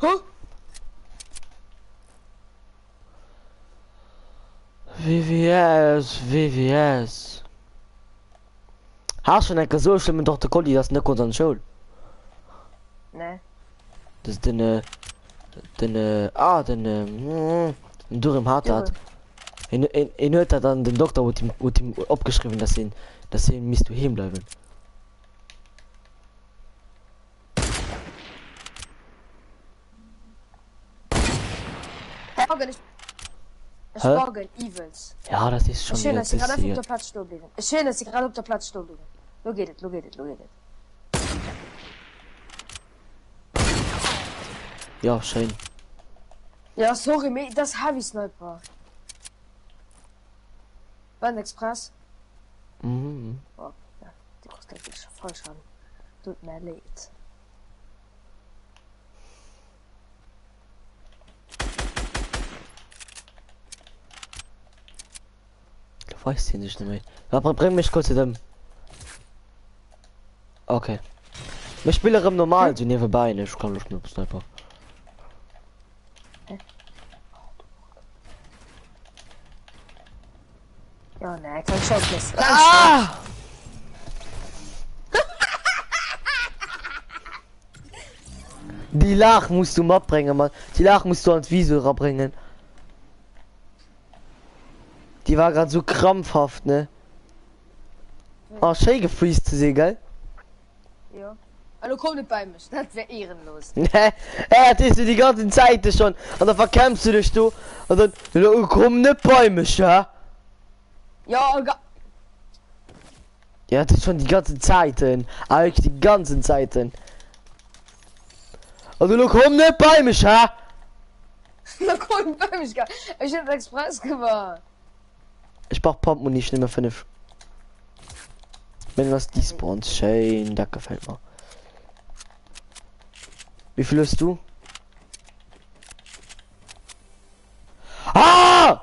Huh? WWS, WWS. Has schon enke sou schlëmmen doch de Kolli, dass net konnt an d'Schoul. Nee. Das den äh, den äh, ah den äh, mm, den Durim hat dat. En, en, en huet dat an den Dokter huet ihm, huet ihm opgeschriwwen, dass hien, dass hien misst doheem bleiwen. Morgen, ich, ich Hä? morgen, Evils. Ja, das ist schon Schön, wieder dass sie gerade einfach auf bisschen. der Platz stehen bleiben. Schön, dass sie gerade auf der Platz stehen bleiben. Lo geht es, lo geht es, lo geht es. Ja, schön. Ja, sorry, me, das Heavy Sniper. Band Express. Mhm. Oh, ja, die kostet wirklich falsch an. Tut mir leid. Du weißt ihn nicht mehr. Ja, bring mich kurz zu dem. Okay. Mir spille rëm normal sou niewebäi, ne? Ech hu keng Loscht méi op Sniper. Ja, nee, keng Chance, Miss. Keng Ah! Déi Laach muss du matbréngen, Mann. Déi Laach muss du an d'Viso erabréngen. Déi war grad sou krampfhaft, ne? Oh, schéi gefreezed ze sinn, gell? Jo. Elo komm net bei mech, dat wär ehrenlos. Hä, dat dees du déi ganzen Zäite schonn an da verkämpfs du dech do an dann, elo komm net bei mech, hä? Jo, ga. Ja, dat ass schonn déi ganzen Zäiten, awer wierklech déi ganzen Zäiten. Also elo komm net bei mech, hä? Elo komm net bei mech, gell? Ech hunn et express gemaach. Ech brauch Pump Munition nëmme 5. Meng ass despawned. Schéin, dat gefällt mer. Wie viel hast du? Ah!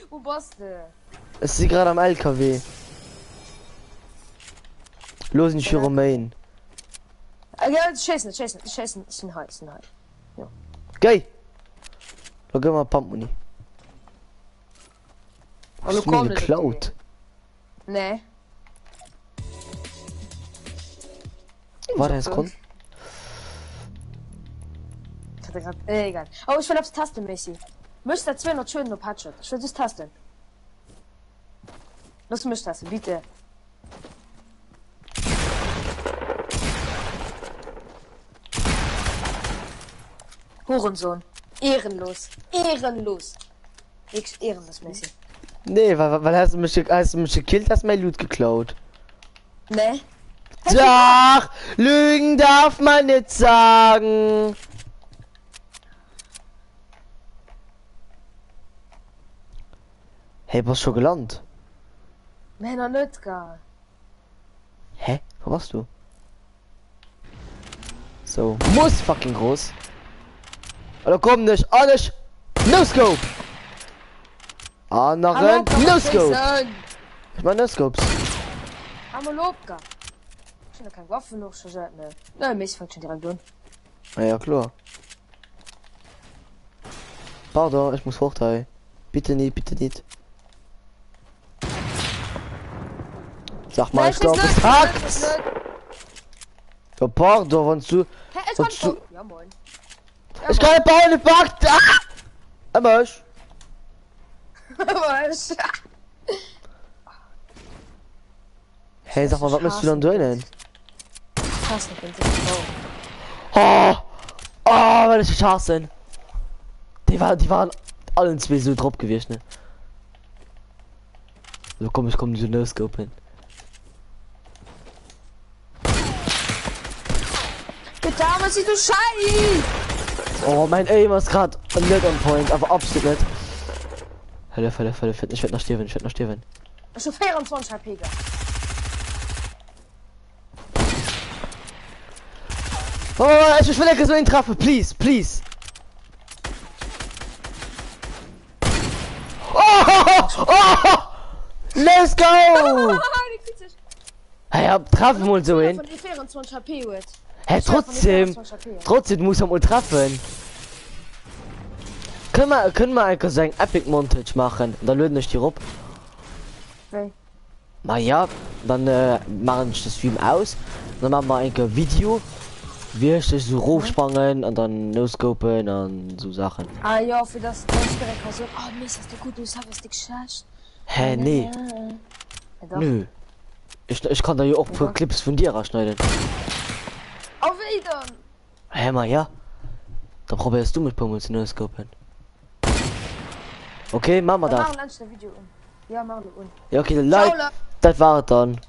Wo bass de? Ech si grad am LKW. Lo sinn ech virum Main. Ah, ja, schéiss net, schéiss net, schéiss net. Ech sinn hei, ech sinn hei. Jo. Géi! Lo gëff mer Pump Muni. Hallo, Hast du mir komm net op geklaut? déi. Nee. Warte eng Sekonn. Ich hatte grad, äh, egal. Oh, ich will etwas testen, Messi. Möchtest du 200 Schulden op Headshot? Ich will das testen. Lass mich testen, bitte. Hurensohn. Ehrenlos. Ehrenlos. Wirklich ehrenlos, Messi. Nee, weil, weil hast du mich, hast du mich gekillt, hast mein Loot geklaut. Nee. Doch, Lügen darf man nicht sagen. Hey, bass scho gelant? Nee, nach net gar. Hä? Wo bass du? So, muss fucking groß. Oder komm nicht, an ich. No Scope! An nach ein No Scope! Ich mein No Scopes. Einmal opga. Ich habe keine Waffen noch, schon ne. Nein, Messi fängt schon direkt an. Ah ja, klar. Pardon, ich muss fort, hey. Bitte nicht, bitte nicht. Sag mal, ich glaube, es hackt! Ja, pardon, wann du... Hä, ich Wann kann du... bauen. Ja, moin. Ich kann nicht bauen, es buggt! Ah! Immer ich. Was? Hey, sag mal, was müsst du dann drinnen? Krass, ich bin so froh. Oh! Oh, weil ich hassen. Die war, die waren allen zwei so drauf gewesen, ne? So komm, ich komm zu No Scope hin. Bitte, was du Scheiß! Oh, mein Aim ist gerade nicht on point, aber absolut nicht. Hölle, Hölle, Hölle, ich werde noch sterben, ich werde noch sterben. Ich hab 24 HP gehabt. Oh, ich will nicht so ihn treffen, please, please. Oh, oh, let's go! Hey, ja, treffen wir uns so hin. 24 HP huet. Hä, trotzdem, trotzdem muss er mal treffen. Können wir, können wir einfach so ein Epic Montage machen? Und dann löden ich die rup. Wéi? Ma ja, dann äh, machen ich de Stream aus. Dann machen wir ein Video, wie ich dich so rofsprangen an dann no-scopen an so Sachen. Ah jo, fir dass ech direkt ka soen, oh Mist, ass de gutt, du ass déck schlecht. Hä, nee. Ja, doch. Nö. Ich, ich kann da jo och puer Clips vun dir raschneiden. Oh, wéi dann? Hä, ma ja. Da probéiers du mech puer mol ze no-scopen. Okay, machen wir Dann dat. maachen ech de Video un. Ja, mach lo un. Ja, okay, Ciao, Leit, Leit. dat war et dann.